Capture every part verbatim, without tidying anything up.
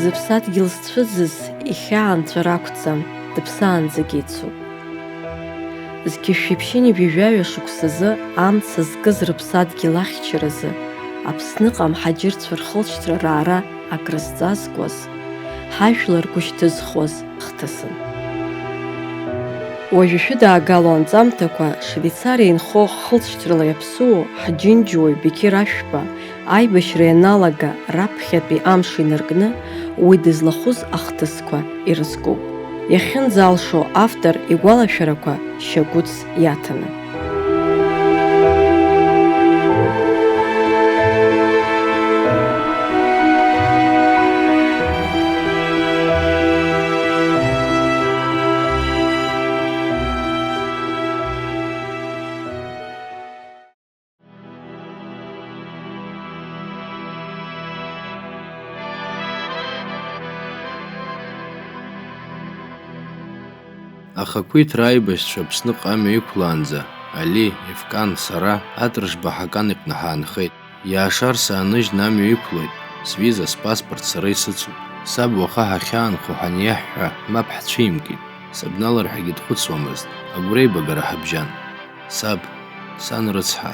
Зыԥсадгьыл зцәыӡыз ихьаа нҵәара ақәӡам, дыԥсаанӡагьы ицуп. Зқьышәи ԥшьынҩажәи жәаҩа шықәсазы амца зкыз рыԥсадгьыл ахьчаразы Аԥсныҟа амҳаџьырцәа рхылҵшьҭра раара акрызҵазкуаз, ҳажәлар гәышьҭызхуаз хҭысын. Уажәы шәыдаагало анҵамҭақәа Швеицариа инхо хылҵшьҭрала иаԥсуоу ҳџьынџьуаҩ Беқьыр Ашәба аибашьра ианалага раԥхьатәи амш инаркны уи дызлахәыз ахҭысқәа ирызкуп. Иахьынӡалшо автор игәалашәарақәа шьагәыҭс иаҭаны. Ахақәиҭра аибашьцәа Аԥсныҟа амҩа иқәлаанӡа, Али, Ефкан, сара Атрышба Ҳакан иҟны ҳаанхеит. Иаашар сааныжьны амҩа иқәлоит, сҩыза спаспорт сара исыцуп. Саб уаха ҳахьаанхо ҳаниаҳҳәа, мап ҳцәимкит. Сыбналар ҳәагьы дхәыцуамызт, агәреибагара ҳабжьан. Саб, сан рыцҳа,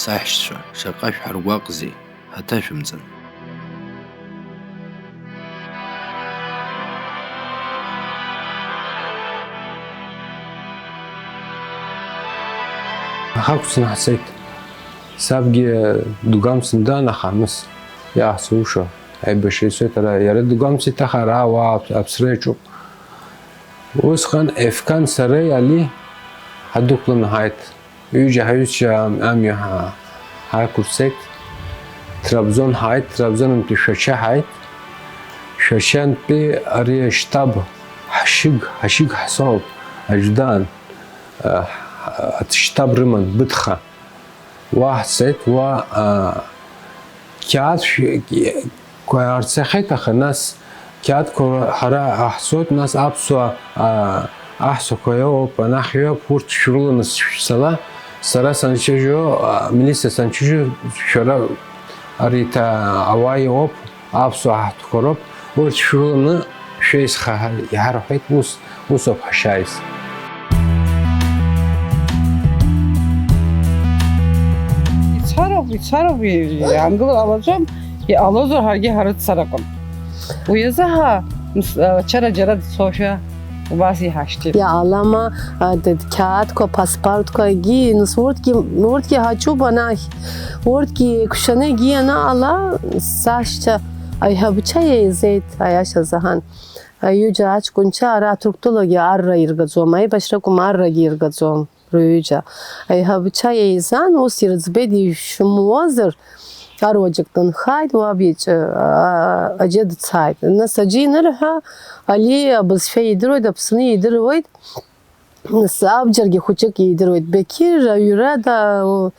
саҳәшьцәа, шаҟа шәҳаргәаҟзеи, ҳаҭашәымҵан. Ҳақәҵны ҳцеит. Сабгьы дгәамҵны даан, аха, мыс, иаҳзуша, аибашьра ицоит, ара, иара дгәамҵит, аха ара ауаа аԥ-, аԥсра иаҿуп. Усҟан Ефкан сареи Али ҳадәықәланы ҳааит. Ҩыџьа ҳаҩызцәа ам-, амҩа ҳа-, ҳақәырцеит. Трабзон ҳааит, Трабзонынтәи Шәача ҳааит. Шәачантәи ари аштаб ҳашьыг, ҳашьыг ҳсоуп, аџьдан, а, ҳ-, аштаб рыман, Быҭха. Уа ҳцеит, уа, а, қьаад шә-, қәа аарцахьеит, аха нас қьаадқәа ҳара ҳцоит, нас аԥсуа, а, аҳцәақәа иоуп, анахь иоуп, урҭ шәрыланы шәцала, сара санҽыжьу, а, милициа санҽыжьу, шәара ари ҭа-, ауаа иоуп, аԥсуа ҳаҳҭқәа роуп, урҭ шәрыланы шәеизха ҳәа иҳарҳәеит, ус, усоуп ҳашьааиз. Ицароуп, ицароуп, иаангылар ҟалаӡом, иҟалозар ҳаргьы ҳарыццар акәын. Уи азы ҳа, мс-, ачара џьара дцошәа убас иҳашьҭит. Иаалама, а, д-, қьаадқәа, паспортқәа, егьи, нас урҭгьы, урҭгьы ҳаҿуп анахь, урҭгьы еиқәшәаны егьи ианаала, сашьцәа аиҳабыцәа еизеит, аиаша азыҳәан. Аҩыџьа аҷкәынцәа ара Ҭырқәтәылагьы арра иргаӡом, аибашьракәым аррагьы иргаӡом. Рҩыџьа аиҳабацәа еизан, ус ирыӡбеит, ишәымуазар, аруаӡәык дынхааит, уаб иаҿы, а, аџьа дцааит. Нас аџьа инырҳәа, Али абызшәа идыруеит, Аԥсны идыруеит. Нас абџьаргьы хәыҷык идыруеит. Беқьыр аҩра да-,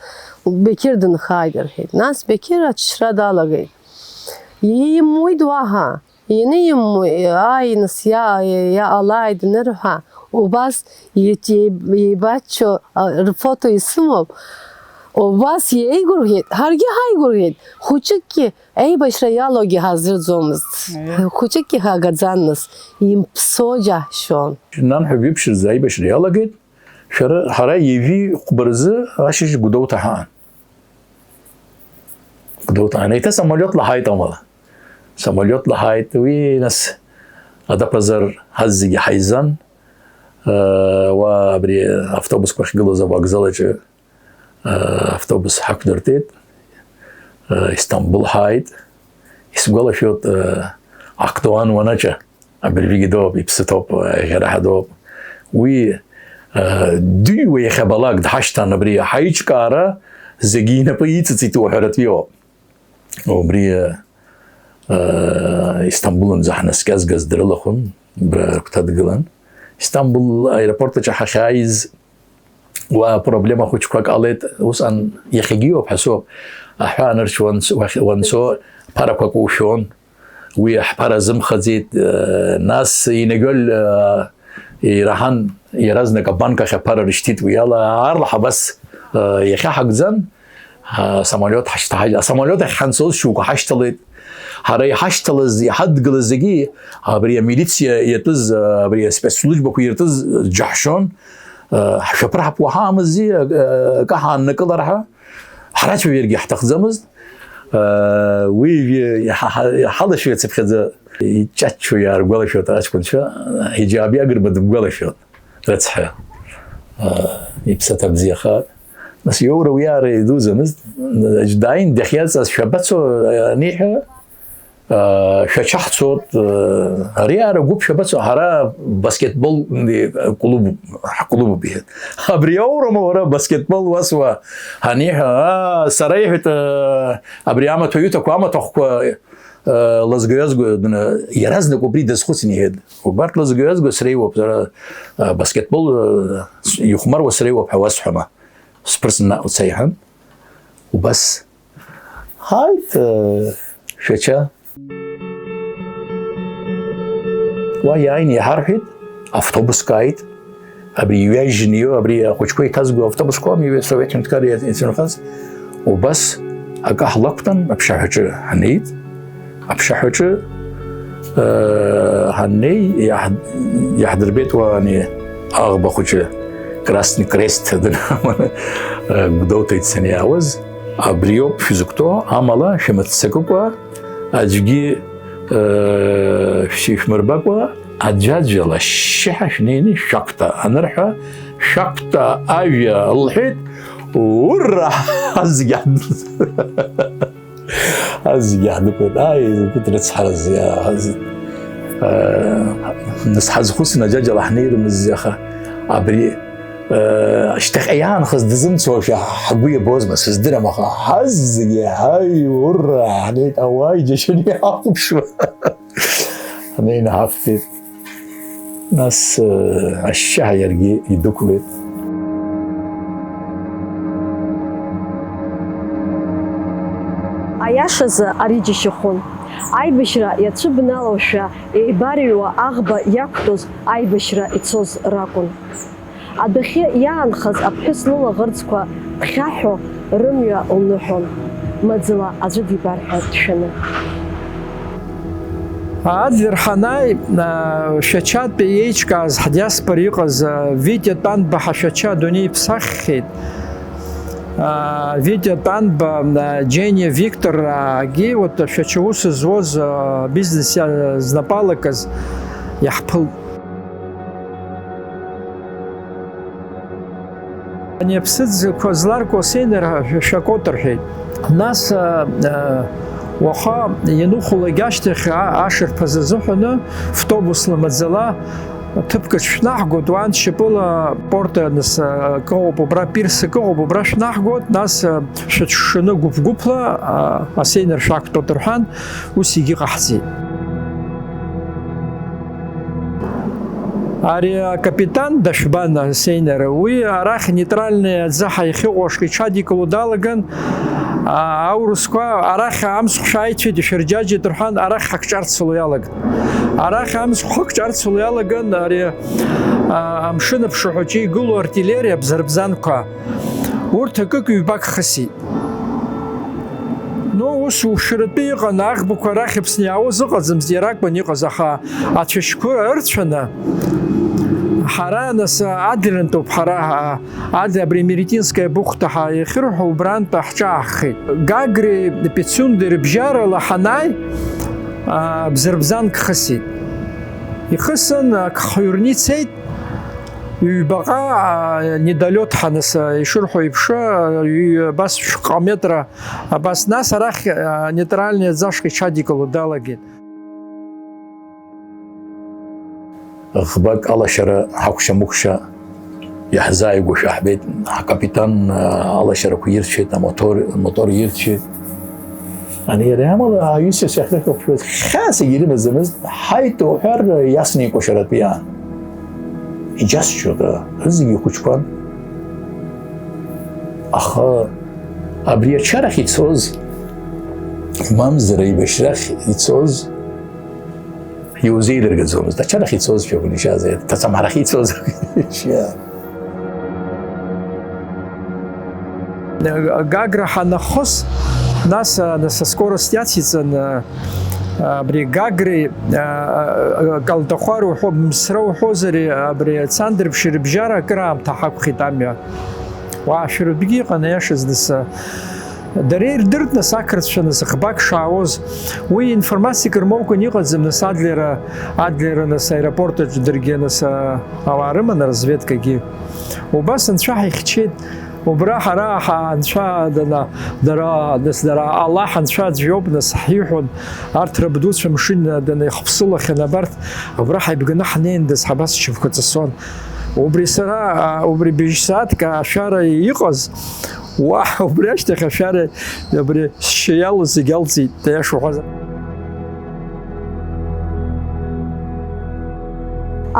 Беқьыр дынхааит, рҳәеит. Нас Беқьыр аччра далагеит. Имуит уаҳа. Ианимуи, ааи, нас, иа-, иа-, иаҟалааит анырҳәа, убас иеиб-, еибаччо, а, рфото исымоуп. Убас иеигәырӷьеит, ҳаргьы ҳаигәырӷьеит. Хәыҷыкгьы аибашьра иалоугьы ҳаздырӡомызт. Аиа. Хәыҷыкгьы ҳагаӡан нас, имԥсо џьаҳшьон. Нанҳәа жәиԥшь рзы аибашьра иалагеит, шәара, ҳара ҩажәи хәба рзы ашьыжь Гәдоуҭа ҳаан. Гәдоуҭа ҳаан. Еиҭа самолиотла ҳааит амала. Самолиотла ҳааит, уи нас адапазар ҳазегьы ҳаизан, э, уа абри автобусқәа ахьгылоз авокзал аҿы, э, автобус ҳақәдыртәеит, э, Истамбул ҳааит. Исгәалашәоит, э, Актуан уанаҿа, абыржәгьы дууп, иԥсы ҭоуп, э, ӷьараҳа дууп. Уи, э, дыҩуа иахьабалак дҳашьҭан, абри ҳаиҿкаара зегьы инапы иҵыҵит уҳәаратәы иоуп. Убри, э, Истамбулынӡа ҳнаскьазгаз дрылахәын, убра рыгәҭа дгылан. Истамбул аеропорт аҿы ҳахьааиз, уа проблема хәыҷқәак ҟалеит, усҟан иахьагьы иоуп ҳәа соуп, аҳәаа нырцә уанц-, уахь-, уанцо ԥарақәак ушәон, уи ҳԥара азымхаӡеит, э, нас Инагәел, э, ираҳан, иаразнак абанк ахь аԥара рышьҭит, уи ала аарлаҳа абас, э, иахьаҳагӡан, асамолиот ҳашьҭаҳаит, асамолиот ахь ҳанцоз шьоукы ҳашьҭалеит, Ҳара иҳашьҭалаз, иҳадгылаз зегьы, абри амилициа иатәыз, абри аспецслужбақәа иртыз џьаҳшьон, ҳшәаԥырҳап уаҳамзи, акы ҳааннакылар ҳәа, ҳрацәажәаргьы ҳҭахӡамызт. Уи иҳа-, иҳа-, иҳалашәырцыԥхьаӡа иҷаччо иааргәалашәоит аҷкәынцәа, Ҳиџьаби Агрба дыбгәалашәон. Рыцҳа, аа, иԥсаҭа бзиахааит. Нас иоура уиаара идуӡамызт. Дааин дахьиаҵаз шәабацо аниҳәа, аа, шәача ҳцот, аа, ари ара гәыԥ шәабацо, ҳара баскетбол клуб, ҳклубуп иҳәеит. Абри аурама уара баскетбол уасуа аниҳәа, аа, сара иҳәеит, аа, абри амаҭәа ҩыҭақәа, амаҭәахәқәа, лазгәа-ҩазгәа дна-, иаразнак убри дазхәыцын иҳәеит, убарҭ лазгәа-ҩазгәа среиуоуп, сара, а, баскетбол, а, с-, ихәмаруа среиуоуп ҳәа уасҳәама? Сԥырҵны наҟ уца иҳәан, убас, ҳаит, а, шәача. Уа иааины иҳарҳәеит, автобус кааит. Абри иҩажьны иоу, абри ахәыҷқәа иҭазго автобусқәа ами, Совет Ҳәынҭқарра иацәынхаз. Убас акы ҳлақәтәан, аԥшаҳәаҿы ҳнеит. Аԥшаҳәаҿы, э, ҳаннеи, иаҳ-, иаҳдырбеит уа ани аӷба хәыҷы, Красный Крест днаманы, э, Гәдоуҭа ицаны иаауаз. Абриоуп шәызықәтәоу, амала шәымыццакыкәа, аӡәгьы, э, шәишәмырбакәа, аӡәаӡәала ашьшьыҳәа шәнеины шәақәтәа анырҳәа, шәақәтәа ажәа лҳәеит, ура! Азегьы ҳд-, азегьы ҳдәықәлеит. Ааи, изакәытә рыцҳараз, иа-, э, нас ҳазхәыцын, аӡәаӡәала ҳнеирымызт, аха абри Э, шьҭахьҟа иаанхаз дызымцошәа ҳгәы иабозма, сыздырам, аха ҳазегьы, ҳаи, ура, ҳнеит, ауаа иџьашьаны иҳахәаԥшуа. Ҳнеины ҳақәтәеит. Нас, э, ашьшьыҳәа иаргьы идәықәлеит. Аиашазы, ари џьашьахәын. Аибашьра иацәыбналошәа еибарыҩуа аӷба иақәтәоз аибашьра ицоз ракәын. Адәахьы иаанхаз аԥҳәыс лылаӷырӡқәа ԥхьаҳәо рымҩа лныҳәон, маӡала аӡәы дибар ҳәа дшәаны. Адлер ҳанааи, а, Шәачатәи еиҿкааз ҳдиаспора иҟаз, а, Витиа Тәанба ҳа Шәача адунеи иԥсаххьеит. А, Витиа Тәанба, а, Џьениа Викторгьы, вот, Шәача аус зуаз, а, бизнес иа-, знапалакыз иаҳԥылт. Ани аԥсыӡқәа зларку асеинара шәакоуп рҳәеит. Нас, а, а, уаха ианухәлак ашьҭахь а-, ашырԥазы азыҳәаны втобусла маӡала ҭыԥк аҿы шәнаҳгоит, уан шьапыла порт, нас, а, акы ыҟоуп, убра пирс акы ыҟоуп, убра шәнаҳгоит, нас, а, шәыҽшаны гәыԥ-гәыԥла, а, асеинара шәақәтәоит рҳәан, ус егьыҟаҳҵеит. Ари акапитан дашәбан, асеинара, уи арахь нейтральный аӡы ҳа иахьыҟоу ашҟа иҽадикыло далаган, а, аурысқәа арахь амцхә шәааицәеит, ишәырџьаџьеит рҳәан, арахь ҳакҿарцало иалаган. Арахь амцхә ҳакҿарцало иалаган, ари, а, амшын аԥшаҳәаҿы игылоу артиллериа абзарбзанқәа. Урҭ акык-ҩбак хысит. Ну, ус ушәаратәы иҟан, аӷбақәа арахь Аԥсны иаауаз ыҟаӡамызт, иара акәын иҟаз, аха ацәашьқәа ырцәаны, ҳара, нас, Адлерантәоуп, ҳара, а, Адли, абри Меретинская бухта ҳа иахьырҳәо, убрантә ҳҿааҳхеит. Гагреи Пицундеи рыбжьарала ҳанааи, а, бзарбзанк хысит. Ихысын, ак хҩрны ицеит, ҩбаҟа, а, недолет ҳаныс, а, ишырҳәо еиԥш, а, ҩ-, абас шәҟа метра, абас, нас арахь, а, нейтральный аӡы ашҟа иҽадикыло далагеит. Ӷбак алашара ҳакәша-мыкәша иаҳзааигәоушәа ҳбеит, ҳкапитан, а, алашарақәа ирцәеит, амотор, амотор ирцәеит. Ани иара амала аҩызцәа сахьрыхәаԥшуаз, хьаас егьирымаӡамызт, ҳаит уҳәар, иасны икәашаратәы иаан. Иџьасшьоит, а, рызегьы ихәыҷқәан. Аха абри ачарахь ицоз, мамзар аибашьрахь ицоз, иузеилыргаӡомызт. Ачарахь ицозшәа угәнишьаазар, ҭацамҳарахь ицоз угәнишьаа. Гагра ҳанахыс, Нас, а, нас аскорост иациҵан, а, абри Гагреи, а, а, Калтахәар уҳәо, Мсра уҳәозари, абри Цандрыԥши рыбжьара акыраамҭа ҳақәхеит амҩа. Уаа, шәара тәгьы иҟан, аиашаз, нас, а, дара ирдырт, нас, ақырҭцәа, нас, ӷбак шаауаз. Уи информациак рмоукәан иҟаӡам, нас, Адлера, Адлера, нас, аеропорт аҿы даргьы, нас, а, ауаа рыман, разведкагьы. Убас анцәа ҳаихьчеит. Убра ҳара ҳа-, анцәа дана-, дара, нас, дара, Аллаҳ анцәа аӡә иоуп, нас, ҳиҳәон, арҭ рабдуцәа мшын даны иҳаԥсылахьан, абарҭ абра ҳаибганы ҳнеиндаз, ҳабас шьапқәа ҵысуан. Убри сара, а, убри быжь сааҭк ашәара иҟаз, уаҳа убри ашьҭахь ашәара, абри сшьа иалоу зегь алҵит, аиаша уҳәазар.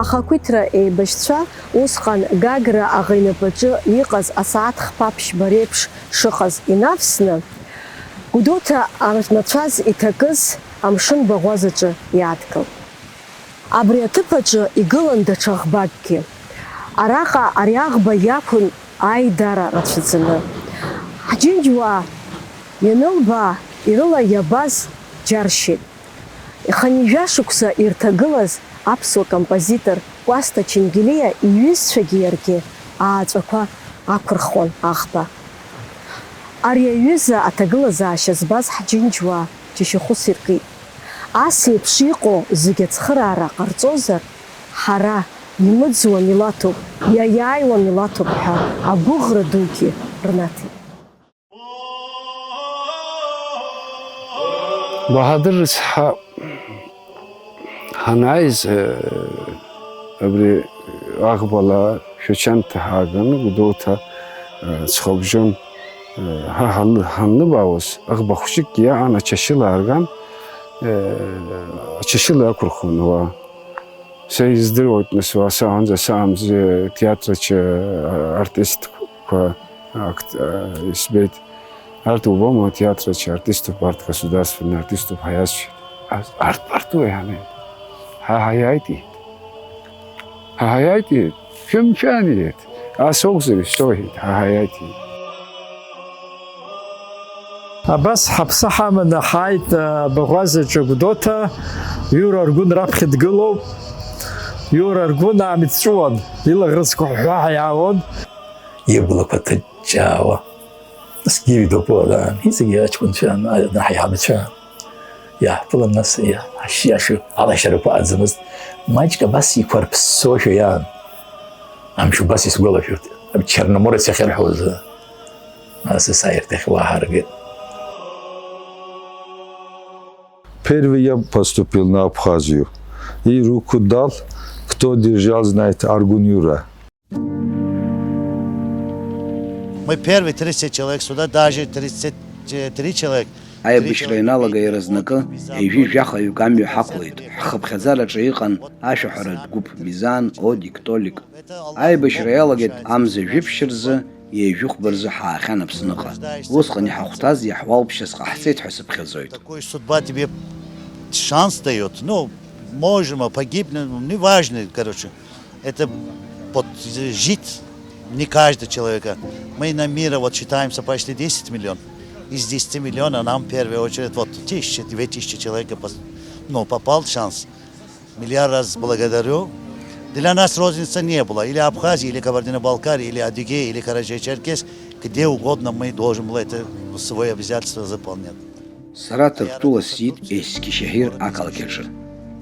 Ахақәиҭра еибашьцәа усҟан Гагра аӷа инапаҿы иҟаз асааҭ хԥа ԥшьба реиԥш шыҟаз инавсны, Гәдоуҭа амацәаз иҭакыз амшын баӷәазаҿы иадгылт. Абри аҭыԥ аҿы игылан даҽа ӷбакгьы. Араҟа ари аӷба иақәын аидара рацәаӡаны. Ҳџьынџьуаа ианылбаа, ирыла иабаз џьаршьеит. Хынҩажәа шықәса ирҭагылаз аԥсуа композитор Кәасҭа Чингелиа иҩызцәагьы иаргьы ааҵәақәа ақәырхуан аӷба. Ари аҩыза аҭагылазаашьа збаз ҳџьынџьуаа џьашьахәыс иркит. Ас еиԥш иҟоу зегь ацхыраара ҟарҵозар, ҳара имыӡуа милаҭуп, иаиааиуа милаҭуп ҳәа агәыӷра дугьы рнаҭеит. Баҳадыр рыцҳа, ҳанааиз, э, абри аӷбала Шәачанҭа ҳааганы Гәдоуҭа, э, ҵхыбжьон, э, ҳа ҳан-, ҳанныбаауаз, аӷба хәҷыкгьы иаан ачашьыла аарган, э, ачашьыла иақәырхуан ауаа. Са издыруеит, нас, уа саанӡа саамӡа театр аҿы, э, артистқәа акт-, э, избеит. Арҭ убома, атеатр аҿы артиступ, арҭ государственный артиступ ҳәа иасҳәеит. Ас-, арҭ партуа иаанеит. Ҳа ҳаиааит, иҳәеит. Ҳа ҳаиааит, иҳәеит. Шәымшәан, иҳәеит. Ас акәзар, исҳәеит, ҳа ҳаиааит, иҳәеит. Абас ҳаԥсы ҳаманы ҳааит, а, Баӷәазаҿы Гәдоуҭа, Иура Аргәын раԥхьа дгылоуп. Иура Аргәын аамҭ ҵәуон, илаӷырӡқәа ҳәҳәаҳәа иаауан. Иблақәа ҭыҷҷаауа. Нас Гиви Дупуа даан, иҵегьы аҷкәынцәа, ан-, ан-, ҳаиҳабацәа иааҳԥылан, нас иа-, ҳашиашоу алашарақәа ыҟаӡамызт. Маҷк абас иқәарԥссошәа иаан. Амш убас исгәалашәоит, Черноморец иахьырҳәоз, ас есааирҭахь уа ҳаргеит. Первый я поступил на Абхазию. И руку дал, кто держал, знает, Аргун Юра. Мы первые тридцать человек сюда, даже тридцать три человек. Аибашьра ианалага иаразнакы ҩажәи жәаха ҩык амҩа ҳақәлеит, ҳхыԥхьаӡараҿы иҟан ашәаҳәаратә гәыԥ Мизан, Одик, Толик. Аибашьра иалагеит амза жәиԥшь рзы, ҩажәихәба рзы ҳаахьан Аԥсныҟа. Усҟан иҳахәҭаз иаҳуалԥшьаз ҟаҳҵеит ҳәа сыԥхьаӡоит. Такой судьба тебе шанс даёт. Ну, можем, а погибнем, неважно, короче. Это вот жить не каждый человека. Мы на мира вот считаемся почти десять миллион. Из десяти миллиона нам в первую очередь вот тысяча, две тысячи человек пос-, ну, попал шанс. Миллиард раз благодарю. Для нас розница не было. Или Абхазия, или Кабардино-Балкария, или Адыгея, или Карачаево-Черкес. Где угодно мы должен был это свое обязательство заполнять. Сара Ҭырқәтәыла сиит Есқьи Шьаҳир ақалақь аҿы.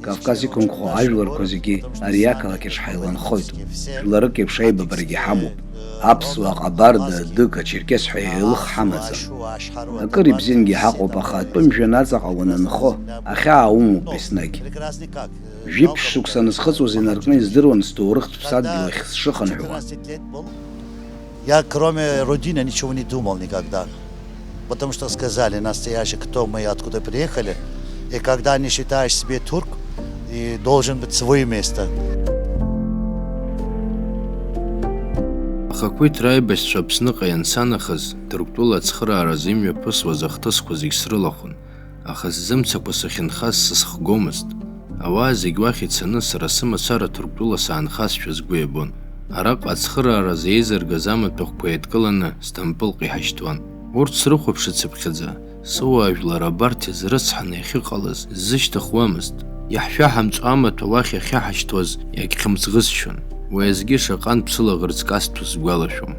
Кавказ иқәынхо ажәларқәа зегьы ари ақалақь аҿы ҳаиланхоит. Жәларык еиԥш аибабарагьы ҳамоуп. Аԥсуаа ҟабарда, адыга, ачерқьес ҳәа еилых ҳамаӡам. Акыр ибзиангьы ҳаҟоуп, аха атәым жәҩан аҵаҟа уанынхо, ахьаа умоуп еснагь. Жәиԥшь шықәса анысхыҵуаз инаркны издыруан сҭоурыхтә ԥсадгьыл ахь сшыхынҳәуа. Я кроме Родины ничего не думал никогда. Потому что сказали настоящие, кто мы и откуда приехали. И когда не считаешь себе турк, и должен быть свое место. Ахақәиҭра аибашьцәа Аԥсныҟа ианца нахыс, Ҭырқәтәыла ацхырааразы имҩаԥысуаз ахҭысқәа зегь срылахәын. Аха сзымцакәа сахьынхаз сызхгомызт. Ауаа зегь уахь ицаны, сара сымацара Ҭырқәтәыла саанхазшәа сгәы иабон. Араҟа ацхырааразы еизыргаз амаҭәахәқәа еидкыланы, Сҭампылҟа иҳашьҭуан. Урҭ срыхәаԥшыцыԥхьаӡа, Сыуаажәлар абарҭ изрыцҳаны иахьыҟалаз ззышьҭыхуамызт. Иаҳшәаҳамҵо амаҭәа уахь иахьаҳашьҭуаз иагьхьымӡӷызшьон. Уеизгьы шаҟантә сылаӷырӡ касҭәоз сгәалашәом.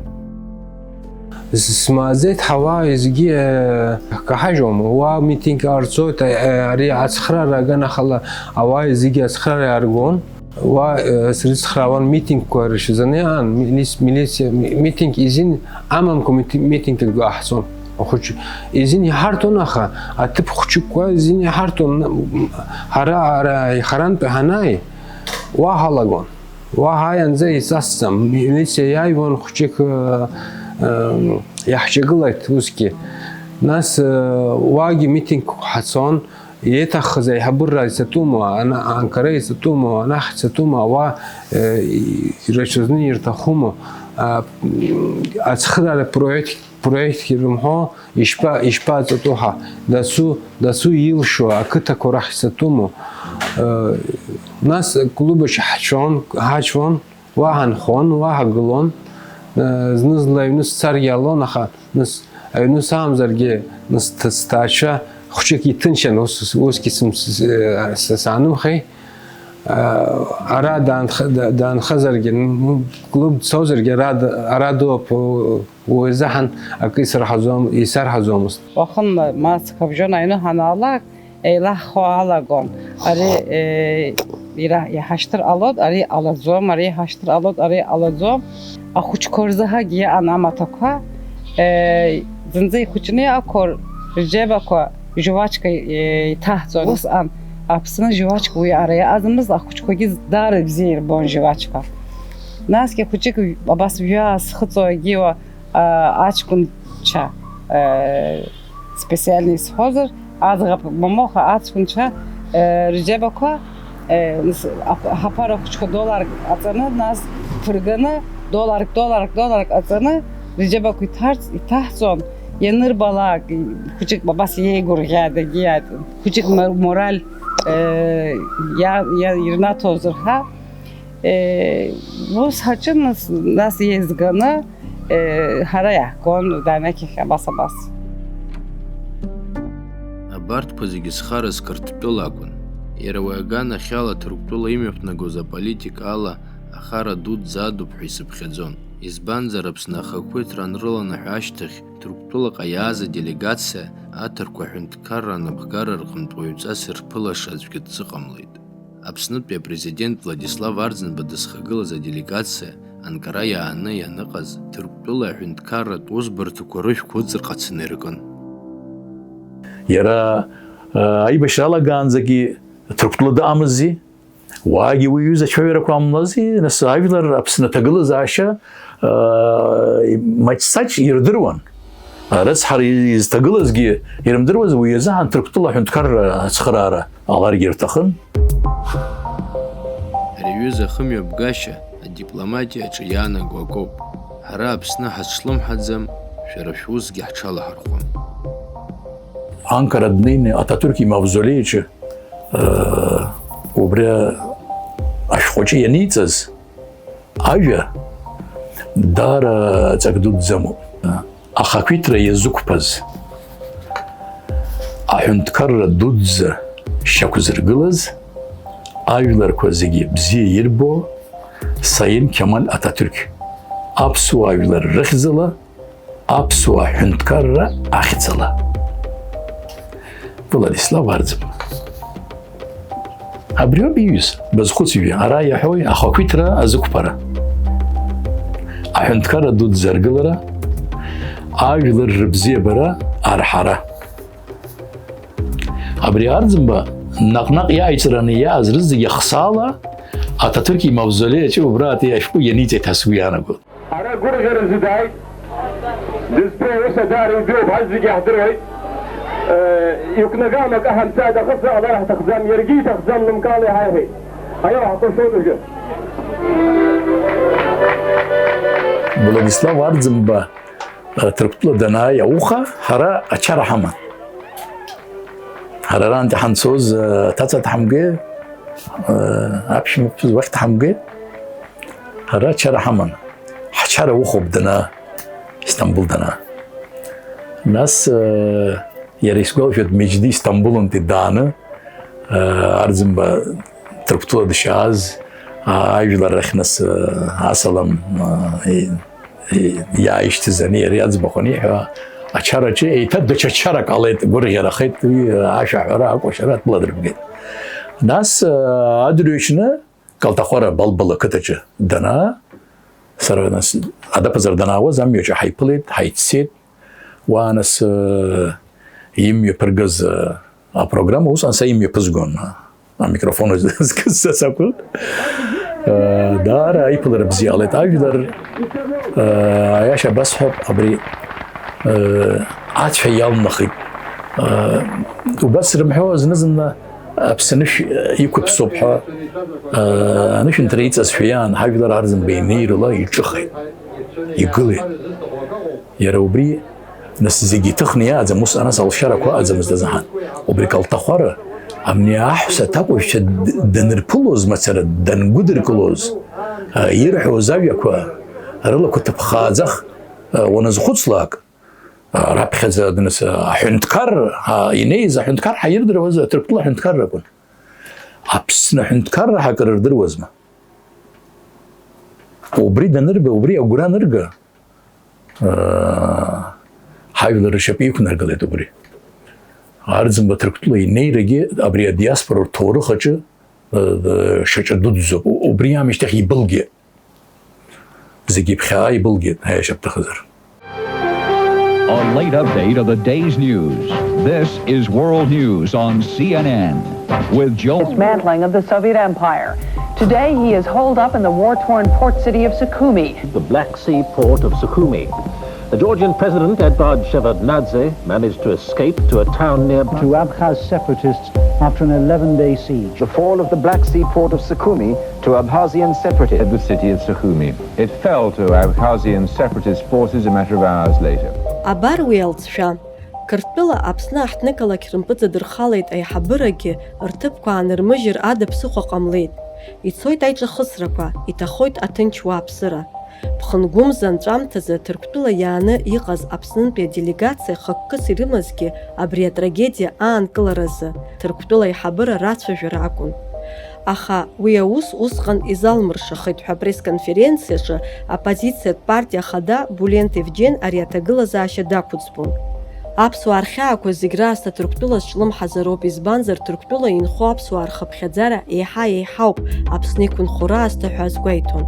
Смааӡеит ҳауаа зегьы, э, каҳажьуама? Уа митинг ҟарҵоит, э, ари ацхраара аганахала ауаа зегьы ацхраара иааргон. Уа, э, срыцхраауан митингқәа ршьазаны аан, милиц-, милициа ми-, митинг изин амамкәа мити-, митинг ргәы аҳҵон. Ахәыҷ изин иҳарҭон, аха аҭыԥ хәҷыкқәа изин иҳарҭон. М, ҳара ара ихарантәи ҳанааи, уа ҳалагон. Уа ҳааи анӡа еицасӡам. Милициа иааиуан хәҷык, э, э, иаҳҿагылеит усгьы. Нас, э, уагьы митингқәа ҳацон. Иеиҭаххыз аиҳабыра ицатәума, ана-, анкара ицатәума, анахь ицатәума, ауаа, э, и-, ирацәаӡаны ирҭахума, а, м, ацхыраара проект, проект ирымҳәо, ишԥа-, ишԥаҵатәу ҳәа, дасу, дасу илшо ақыҭақәа рахь ицатәума, э, нас клубаҿ ҳцон, ҳацәон, Уа ҳанхон, уа ҳагылон, э, зны-зынла аҩны сцаргьы ҟалон, аха нас аҩны саамзаргьы, нас сҭ-, сҭаацәа хәҷык иҭынчын, ус, усгьы сым-, с-, с-, саанымхеи. Э, ара даанх-, да-, даанхазаргьы, н-, н-, клуб дцозаргьы, ара д-, ара дууп, у-, уи азыҳәан акы исарҳаӡом-, исарҳаӡомызт. Уахынла, ма цқьа абжьон аҩны ҳанаалак, еилаҳхуа алагон. Ари, э, ира-, иҳашьҭыр ҟалоит, ари ҟалаӡом, ари иҳашьҭыр ҟалоит, ари ҟалаӡом. Ахәыҷқәа рзыҳәагьы иҟан амаҭәақәа, э, зынӡа ихәыҷны иҟақәоу рџьебақәа жвачка, э, иҭаҳҵон. Усҟан Аԥсны жвачка уи ара иаҟаӡамызт, ахәыҷқәагьы даара ибзиа ирбон жвачка. Насгьы хәыҷык абас жәаа зхыҵуа егьиуа, а, аҷкәынцәа, э, специально исҳәозар, аӡӷаб мамоу ҳәа аҷкәынцәа, э, рџьабақәа, э, нас, ап-, ҳаԥара хәыҷқәа долларк ҟаҵаны, нас ԥырганы, долларк, долларк, долларк ҟаҵаны, рџьабақәа иҭарҵ-, иҭаҳҵон, ианырбалак, хәыҷык абас иеигәырӷьааит, егьиааит, хәыҷык мо-, мораль, э, иа-, иа-, ирнаҭозар ҳәа. Э, ус ҳаҿын, нас, нас еизганы, э, ҳара иаҳгон, данахьхь абас, абас. Абарҭқәа зегьы зхараз Қырҭтәыла акәын. Иара уи аганахьала Ҭырқәтәыла имҩаԥнагоз аполитика ала ахара дуӡӡа адуп ҳәа исыԥхьаӡон. Избанзар, Аԥсны ахақәиҭра анрыланаҳәа ашьҭахь, Ҭырқәтәылаҟа иааз аделегациа аҭырқәа аҳәынҭқарра анапхгара рҟынтә уаҩҵас ирԥылаша аӡәгьы дзыҟамлеит. Аԥснытәи апрезидент Владислав Арӡынба дызхагылаз аделегациа Анкара иааны ианыҟаз, Ҭырқәтәыла аҳәынҭқарратә усбарҭақәа рышәқәа ыҵарҟацаны иркын. Иара, э, аибашьра алагаанӡагьы Ҭырқәтәыла дыҟамыззи, уаагьы уи иҩыза ацәажәарақәа ҟамлази, нас ажәлар Аԥсны аҭагылазаашьа, э, маҷ-саҷ ирдыруан. Рыцҳара изҭагылазгьы ирымдыруаз, уи азыҳәан Ҭырқәтәыла аҳәынҭқарра ацхыраара ҟаларгьы рҭахын. Ари аҩыза ахымҩаԥгашьа адипломатиаҿы иаанаго акоуп. Ҳара Аԥсны ҳазҿлымҳаӡам, шәара шәусгьы ҳҽалаҳархәом. Анкара днеины Ататүрк имавзолеи аҿы, э, убри ашәҟәаҿы ианиҵаз, ажәа даара ҵак дуӡӡа амоуп. Ахақәиҭра иазықәԥаз, аҳәынҭқарра дуӡӡа шьақәзыргылаз, ажәларқәа зегьы бзиа ирбо Саид Қьамал Ататүрк, аԥсуа жәлар рыхьӡала, аԥсуа ҳәынҭқарра ахьӡала. Владислав Арӡынба. Абриоуп иҩыз, базхәыцҩы, ара иаҳәои ахақәиҭра азықәԥара? Аҳәынҭқарра дуӡӡа аргылара, ажәлар рыбзиабара арҳара. Абри Арӡынба наҟ-наҟ иааиҵараны иааз рызегьы ахсаала Ататүрк имавзолеи аҿы убраатәи ашәҟәы ианиҵеит ҳәа сгәы иаанагоит. Ара гәырӷьаразы дааит. Дызтәу аус даара ибзиоуп, ҳазегьы иаҳдыруеит. Э, иқәнагалом акы ҳамцааит, аха сыҟалар ҳҭахӡам, иаргьы иҭахӡам, лымкаала иҳаиҳәеит. Аиаҳа ҳхы шоуҭажьы. Владислав Арӡынба, э, Ҭырқәтәыла данааи ауха, ҳара ачара ҳаман. Ҳара арантәи ҳанцоз, э, аҭаца дҳамгеи, э, аԥшәмаԥҳәыс уахь дҳамгеи, ҳара ачара ҳаман. Ҳчара ухәоуп дана, Истамбул дана. Нас, э, Иара исгәалашәоит, Меџьди Истамбулынтәи дааны, э, Арӡынба Ҭырқәтәыла дышааз, а, ажәлар рахь нас, э, асалам, э, и-, и-, иааишьҭыз ани иара иаӡбахә аниҳәа, ачараҿы еиҭа даҽа чарак ҟалеит, гәырӷьарахеит уи, э, ашәаҳәара, акәашара атәыла дырбгеит. Нас, э, адырҩаҽны Калтахәара Балбала қыҭаҿы данаа, сара нас адаԥазар данаауаз амҩаҿы ҳаиԥылеит, ҳаиццеит. Уа нас, э, имҩаԥыргаз, э, апрограмма, усҟан са имҩаԥызгон, э, амикрофон зкыз са сакәын. Э, даара аиԥылара бзиа ҟалеит. Ажәлар, э, аиаша басҳәап, абри, э, ацәа иалнахит. Э, убас рымҳәо зны-зынла Аԥсны шә-, иқәыԥсоуп ҳәа, э, анышәынҭра иҵазшәа иаан ҳажәлар Арӡынба инеирыла иҿыхеит, игылеит. Иара убри, нас, зегьы иҭыхны иааӡам, ус анас алшарақәа ыҟаӡамызт азыҳәан. Убри Калтахәара, абни аҳәса аҭакәажәцәа д-, данырԥылоз мацара, дангәыдыркылоз, а, ирҳәоз ажәақәа рылақәа ҭыԥхааӡах, а, уаназхәыцлак, а, раԥхьаӡа, нас, а, аҳәынҭқар, а, инеиз аҳәынҭқар ҳаирдыруаз Ҭырқәтәыла аҳәынҭқарра акәын. Аԥсны аҳәынҭқарра ҳакыр рдыруазма? Убри данырба, убри агәра анырга, аа, ҳажәлар ршьапы иқәнаргылеит убри. Арӡынба Ҭырқәтәыла инеирагьы абри адиаспора рҭоурых аҿы, э, э, шьаҿа дуӡӡоуп. У-, убри аамышьҭахь ибылгьеит. Зегьы иԥхьаа ибылгеит, аиаша бҭахызар. A late update of the day's news. This is World News on C N N with Joe. Dismantling of the Soviet Empire. Today, he is holed up in the war-torn port city of Sukhumi. The Black Sea port of Sukhumi. The Georgian President Edvard Shevardnadze managed to escape to a town nearby. To Abkhaz separatists after an eleven-day siege. The fall of the Black Sea port of Sukhumi to Abkhazian separatists. The city of Sukhumi. It fell to Abkhazian separatist forces a matter of hours later. Абар уи алҵшәа. Қырҭтәыла Аԥсны аҳҭнықалақь рымпыҵадырхалеит аиҳабырагьы, рҭыԥқәа аанырмыжьыр ада ԥсыхәа ҟамлеит. Ицоит аиҿахысрақәа, иҭахоит аҭынч уааԥсыра. Ԥхынгәымза анҵәамҭазы Ҭырқәтәыла иааны иҟаз Аԥснынтәи аделегациа хықәкыс ирымазгьы абри атрагедиа аанкыларазы Ҭырқәтәыла аиҳабыра рацәажәара акәын. Аха уи аус усҟан изалмыршахеит ҳәа апресс-конференциаҿы аоппозициатә партиа ахада Булент Евген ари аҭагылазаашьа дақәыӡбон. Аԥсуаа рхьаақәа зегь раасҭа Ҭырқәтәыла зҿлымҳазароуп, избанзар, Ҭырқәтәыла инхо аԥсуаа рхыԥхьаӡара еиҳа еиҳауп Аԥсны иқәынхо раасҭа ҳәа азгәеиҭон.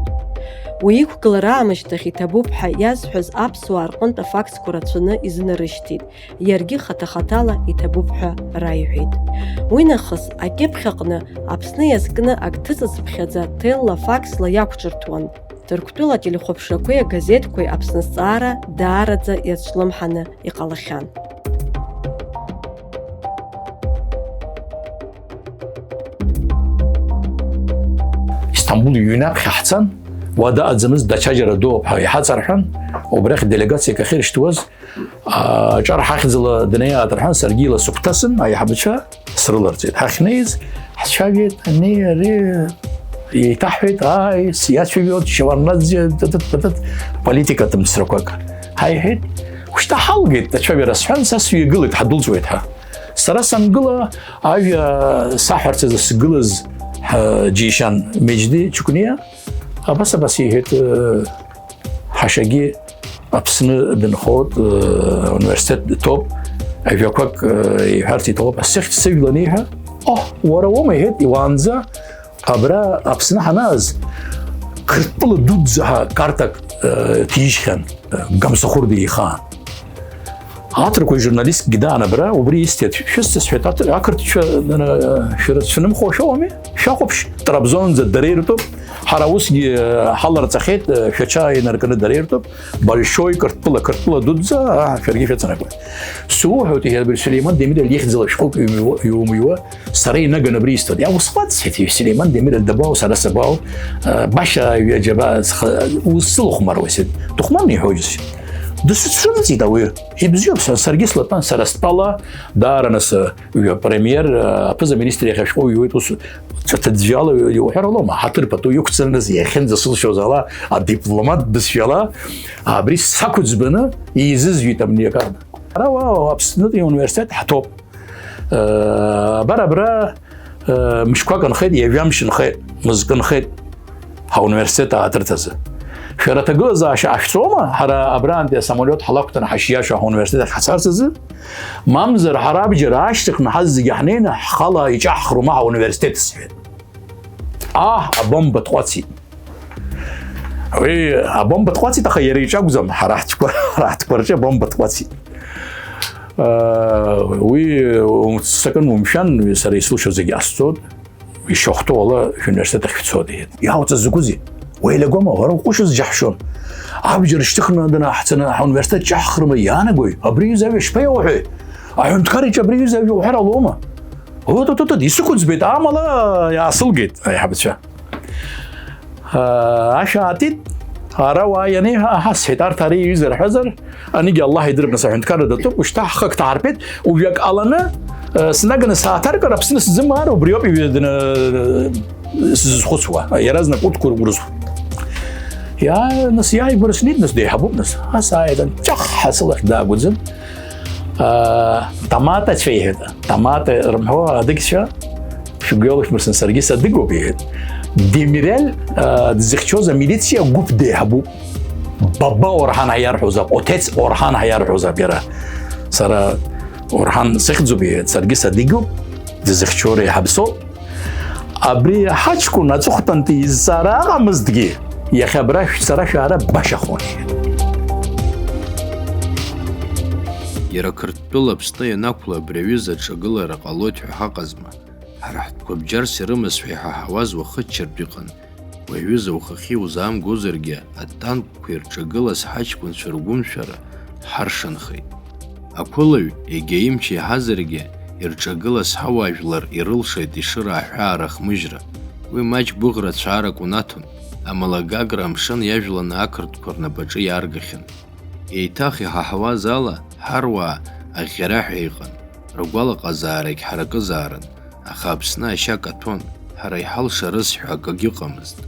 Уи иқәгылара аамышьҭахь иҭабуп ҳәа иазҳәаз аԥсуаа рҟынтә афактқәа рацәаны изынарышьҭит. Иаргьы хаҭа-хаҭала иҭабуп ҳәа раиҳәеит. Уи нахыс акьыԥхь аҟны Аԥсны иазкны ак ҭыҵыцыԥхьаӡа ҭелла-факсла иақәҿырҭуан. Ҭырқәтәыла ателехәаԥшрақәеи агазеҭқәеи Аԥсны азҵаара даараӡа иацәлымҳаны иҟалахьан. Истамбул иҩны аԥхьа ҳцан, уа даҟаӡамыз, даҽаџьара дууп ҳәа иҳаҵарҳәан, убрахь делегациак ахьыршьҭуаз, аҿар ҳахьӡала днеиааит рҳәан, саргьы ила сыгәҭасын, аиҳабацәа срыларҵеит. Ҳахьнеиз, ҳцәажәеит, ани, ари, еиҭаҳҳәеит, ааи, иацәажәоит, Шеварднаӡе, тыт-тыт-тыт, политикатә мцрақәак ҳаиҳәеит. Ушьҭа ҳалгеит ацәажәара сҳәан, са сҩагылеит, ҳадәылҵуеит ҳәа. Сара сангыла, ажәа саҳәарц азы сгылаз ҳа-, џьишьан Меџьди Чукниа, абас, абас иҳәеит, э, ҳашагьы Аԥсны дынхоит, э, университет ҭоуп, ажәақәак, э, иҳәарц иҭахуп, сыхьӡ сыжәлан иҳәа, оҳ, уара уоума, иҳәеит, уаанӡа абра Аԥсны ҳанааз, Қырҭтәыла дуӡӡа ҳәа картак, э, ҭижьхьан, э, Гамсахәырдиа ихаан. Аҭырқәа журналисткгьы даан абра, убри исҭеит, шәысҵысҳәеит, аҭ-, ақырҭцәа, э, шәара шәнымхо шәоуами? Шәахәаԥш, Трабзонӡа дара иртәуп, ҳара усгьы, э, ҳаларҵахьеит, э, шәача инаркны дара иртәуп, Большой Қырҭтәыла, Қырҭтәыла дуӡӡа, аа, шәаргьы шәыцанакуеит. Суҳәоит, иҳәеит, Сулеиман Демирель ихьӡала шәҟәык иумыҩуа, иумыҩуа, сара инаган абри исҭоит. Иа, усҟәаҵ, сҳәеит, Сулеиман Демирель дабаҟоу, сара сабаҟоу, э, баша ҩаџьаба схы-, усылахәмаруа, сҳәеит, дыхәмарны иҳәоу џьысшьеит. Дысцәымҵит ауаҩы. Ибзиоуп, са-, саргьы слатәан, сара стәала, даара нас, э, Ҩа премиер, а, аԥыза-министр иахьа шәҟәы иҩуеит, ус ҵәаҭыӡәӡәала иуҳәар ҟалома? Ҳаҭыр пату иқәҵаны иахьынӡасылшоз ала, адипломат бызшәала, абри сақәыӡбаны еизызҩит абни акарда. Ара уа Аԥснытәи ауниверситет ҳаҭоуп. Э, абар абра, э, мышқәак нхеит, ҩажәа мшьы нхеит, мызкы нхеит ҳауниверситет ааҭырҭазы. Шәара аҭагылазаашьа ҟашәҵома, ҳара абраантәи асамолиот ҳлақәтәаны ҳашиашоу ҳауниверситет ахь ҳцарц азы? Мамзар ҳара абџьар аашьҭыхны ҳазегьы ҳнеины ҳхала иҿаҳхроума ҳауниверситет, сҳәеит. Аҳ, абомба тҟәацит. Уи абомба тҟәацит, аха иара иҿы акәӡам, ҳара ҳтәқәа, ҳара ҳтәқәа рҿы абомба тҟәацит. Уи сакын умшәан, сара исылшо зегьы ҟасҵоит, ишахәҭоу ала шәуниверситет ахь шәцоит, иҳәеит. Иаауҵаз закәызеи? Уеилагома, уара уҟәышыз џьаҳшьон. Абџьар шьҭыхны данаҳцаны ҳауниверситет ҿаҳхрыма иаанагои? Абри аҩыза ажәа шԥеиуҳәеи? Аҳәынҭқар иҿы абри аҩыза ажәа уҳәар алоума? Утутутут, исықәӡбеит, амала иаасылгеит аиҳабацәа. Ашә аатит, ара уаа ианеиҳа, аҳа, сҳәеит, арҭ ара иҩыза рҳәазар, анигьы Аллаҳ идырп, нас аҳәынҭқарра датәуп, ушьҭа ҳхы ак ҭаҳарԥеит, уажәак ҟаланы, снаганы сааҭаркыр, Аԥсны сзымаар, убриоуп иҩаданы сзызхәыцуа, иаразнак урҭқәа рыгәра зхәо. Иа-, нас иааигәара снеит, нас деиҳабуп, нас. Ас ааит, ан-, ҷахҳа сылахь даагәаӡын. Таматацәа иҳәеит, тамата рымҳәо адыгцәа, шәгәы иалышәмырсын, саргьы садыгоуп, иҳәеит. Демирел, а, дзыхьчоз амилициа гәыԥ деиҳабуп. Баба Орҳан ҳәа иарҳәозаап, отец Орҳан ҳәа иарҳәозаап иара. Сара Орҳан сыхьӡуп, иҳәеит, саргьы садыгоуп, дзыхьчо реиҳаб соуп. Абри ҳаҷкәын аҵыхәтәантәи изҵаара ыҟамызҭгьы, иахьа абра шәцара шәаара башахон, иҳәеит. Иара Қырҭтәыла Аԥсны ианақәла абри аҩыза аҿагылара ҟалоит ҳәа ҳаҟазма? Ҳара ҳтәқәа бџьарс ирымаз ҳәа иҳаҳауаз уахыччартә иҟан. Уи аҩыза ухахьы иузаамгозаргьы, атанкқәеи рҿагылаз ҳаҷкәынцәа ргәымшәара ҳаршанхеит. Ақәылаҩ, егьа имч еиҳазаргьы, ирҿагылаз ҳауаажәлар ирылшеит ишырааҳәаа рыхмыжьра. Уи маҷ гәыӷра цәаарак унаҭон, амала Гагра амшын иажәланы ақырҭқәа рнапаҿы иааргахьан. Еиҭах иҳаҳауаз ала, ҳаруаа аӷьӷьараҳәа иҟан, ргәалаҟазаарагь ҳаракызаарын, аха Аԥсны ашьа каҭәон, ҳара иҳалшарыз ҳәа акгьы ыҟамызт.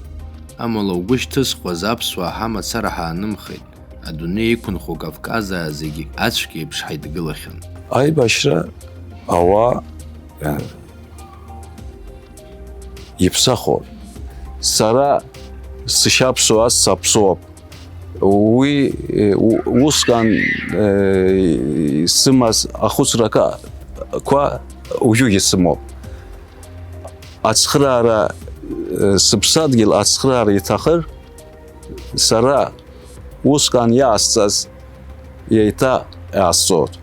Амала угәы шьҭызхуаз аԥсуаа ҳамацара ҳаанымхеит, адунеи иқәынхо Кавказаа зегьы ацәгьа еиԥш ҳаидгылахьан. Аибашьра ауаа, э, иԥсахуан. Сара сшьаԥсуаз саԥсуоуп. Уи, э, у-, усҟан, э, сымаз ахәыцрақәа уажәыгьы сымоуп. Ацхыраара, э, сыԥсадгьыл ацхыраара иҭахыр, сара усҟан иаасҵаз еиҭа иаасҵоит.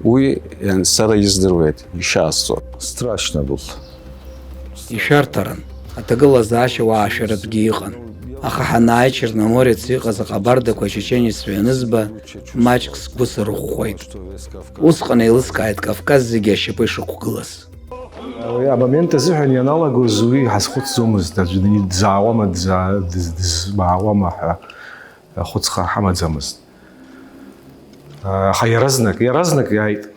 Уи, э, сара издыруеит, ишаасҵо. Страшно был. Ишәарҭаран, аҭагылазаашьа уаашәаратәгьы иҟан, аха ҳанааи Черноморец иҟаз аҟабардақәа ачеченеццәа ианызба, маҷк сгәы сырӷәӷәеит. Усҟан еилыскааит Кавказ зегьы ашьапы ишықәгылаз. Уи амомент азыҳәан ианалагоз уи ҳазхәыцӡомызт, аӡәы дизаауама, дизаа-, дыз-, дызмаауама ҳәа ахәыцха ҳамаӡамызт. Аха иаразнак, иаразнак иааит.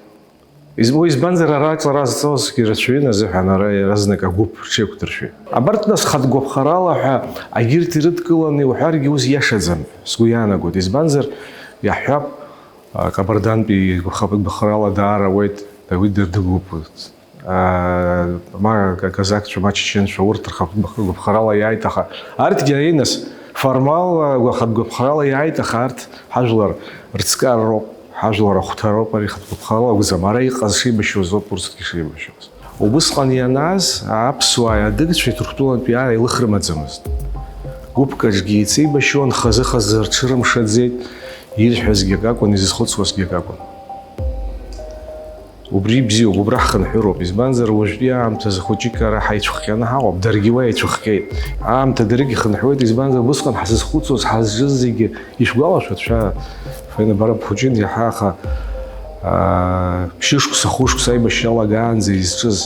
Из-, уи избанзар, ара аҵара зҵозгьы рацәаҩын азыҳәан, ара иаразнак агәыԥ рҽеиқәдыршәеит. Абарҭ, нас, хатә гәаԥхарала ҳәа агьырҭ ирыдкыланы иуҳәаргьы ус иашаӡам, сгәы иаанагоит. Избанзар, иаҳҳәап, а, Кабардантәи гәаԥха-, гәаԥхарала даара ауеит, уи дыр-, дыгәыԥуеит. Аа, ма ка-, казакцәа, ма чеченцәа, урҭ рхатә гәаԥхарала иааит, аха арҭгьы ааи, нас, формалла гәахатә гәаԥхарала иааит, аха арҭ ҳажәлар рыҵкар роуп, ҳажәлар ахәҭа роуп, ари хатә гәаԥхарала акәӡам, ара иҟаз шеибашьуаз ауп урҭгьы шеибашьуаз. Убысҟан ианааз аԥсуааи адыгцәеи Ҭырқәтәылантәи ара илых рымаӡамызт. Гәыԥк аҿгьы еицеибашьуан, хазы-хазы рҽырымшаӡеит, ирҳәазгьы акакәын, изызхәыцуазгьы акакәын. Убри бзиоуп, убра ҳхынҳәыроуп, избанзар, уажәтәи аамҭазы хәыҷык ара ҳаицәхҟьаны ҳаҟоуп, даргьы уа еицәыхҟьеит. Аамҭа дарык ихынҳәуеит, избанзар, усҟан ҳзызхәыцуаз, ҳазҿыз зегьы ишәгәалашәоит, шәа, шәа инабарак бхәыҷын иаҳа, аха, аа, ԥшьышықәса, хәышықәса аибашьра алагаанӡа изҿыз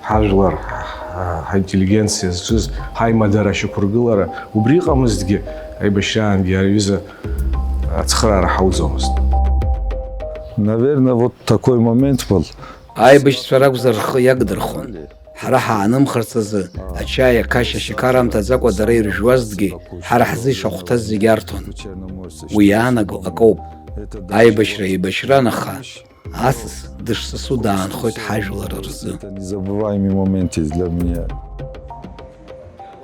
ҳажәлар, ҳа-, ҳаинтеллигенциа зҿыз ҳаимадара ашьақәыргылара убри ыҟамызҭгьы, аибашьраангьы аҩыза ацхыраара ҳауӡомызт. Наверное, вот такой момент был. Аибашьцәа ракәзар рхы иагдырхон. Ҳара ҳаанымхарц азы, ачаи, ақашь, ашьақар амҭаӡакәа дара иржәуазҭгьы, ҳара ҳзы ишахәҭаз зегь арҭон. Уи иаанаго акоуп. Аибашьра еибашьран, аха асас дышсасу даанхоит ҳажәлар рзы. Это незабываемый момент есть для меня.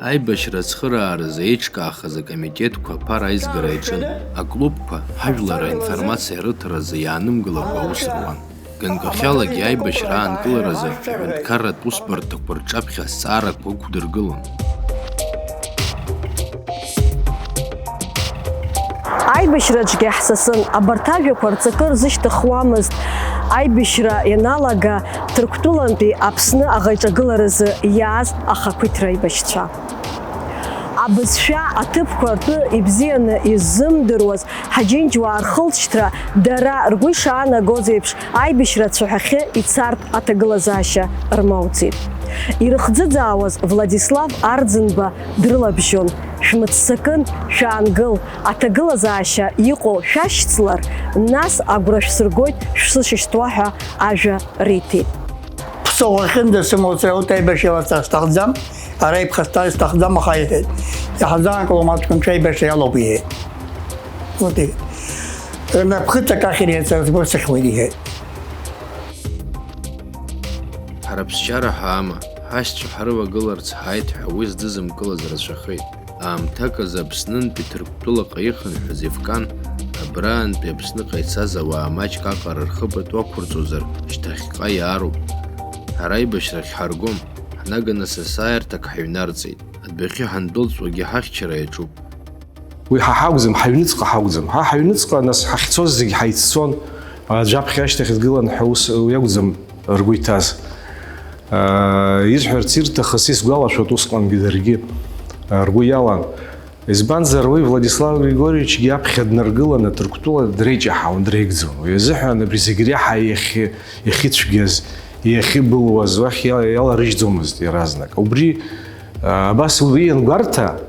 Аибашьра ацхырааразы еиҿкаахаз акомитетқәа аԥара аизгара иаҿын, аклубқәа ҳажәлар аинформациа рыҭаразы иаанымгылакәа аус руан. Ганкахьалагьы аибашьра аанкыларазы аҳәынҭқарратә усбарҭақәа рҿаԥхьа азҵаарақәа ықәдыргылон. Аибашьраҿгьы ҳсасын, абарҭ ажәақәа рҵакы рзышьҭыхуамызт аибашьра ианалага Ҭырқәтәылантәи Аԥсны аӷа иҿагыларазы иааз ахақәиҭра аибашьцәа. Абызшәа аҭыԥқәа ртәы ибзианы иззымдыруаз ҳаџьынџьуаа рхылҵшьҭра дара ргәы ишаанагоз еиԥш аибашьра ацәаҳәахьы ицартә аҭагылазаашьа рмоуӡеит. Ирыхӡыӡаауаз Владислав Арӡынба дрылабжьон, шәмыццакын, шәаангыл, аҭагылазаашьа иҟоу шәашьцылар, нас агәра шәсыргоит шәсышьҭуа ҳәа ажәа риҭеит. Ԥсыхәа ахьынӡасымоу сара урҭ аибашьра ласҵар сҭахӡам, ара иԥхасҭар сҭахӡам, аха иҳәеит, иҳазаанкылом аҷкәынцәа аибашьра иалоуп, иҳәеит. Ути, рнапхыҵак ахьыр иаҵаз сгәы сыхьуеит, иҳәеит. Ҳара ԥсшьара ҳаама, ҳашьцәа ҳрывагыларц ҳааит ҳәа уи здызымкылаз рацәахеит. Аамҭак азы Аԥснынтәи Ҭырқәтәылаҟа ихынҳәыз Ефкан, абраантәи Аԥсныҟа ицаз ауаа маҷк аҟара рхы пату ақәырҵозар, шьҭахьҟа иаароуп. Ҳара аибашьрахь ҳаргом, ҳнаганы сасааирҭак ҳаҩнарҵеит. Адәахьы ҳандәылҵуагьы ҳахьчара иаҿуп. Уи ҳа ҳакәӡам, ҳаҩныҵҟа ҳакәӡам. Ҳа ҳаҩныҵҟа, нас, ҳахьцоз зегь ҳаиццон, аӡә аԥхьа ашьҭахь дгылан ҳәа ус уи акәӡам ргәы иҭаз. Аа, ирҳәарц ирҭахыз исгәалашәоит усҟангьы даргьы, аа, ргәы иалан. Избанзар, уи Владислав Григорьевичгьы аԥхьа днаргыланы Ҭырқәтәыла дреиҷаҳауан, дреигӡон. Уи азыҳәан абри зегь реиҳа иахьы-, иахьыцәгьаз, иахьыбылуаз уахь иа-, иаларыжьӡомызт иаразнак. Убри, аа, абас уи иангәарҭа,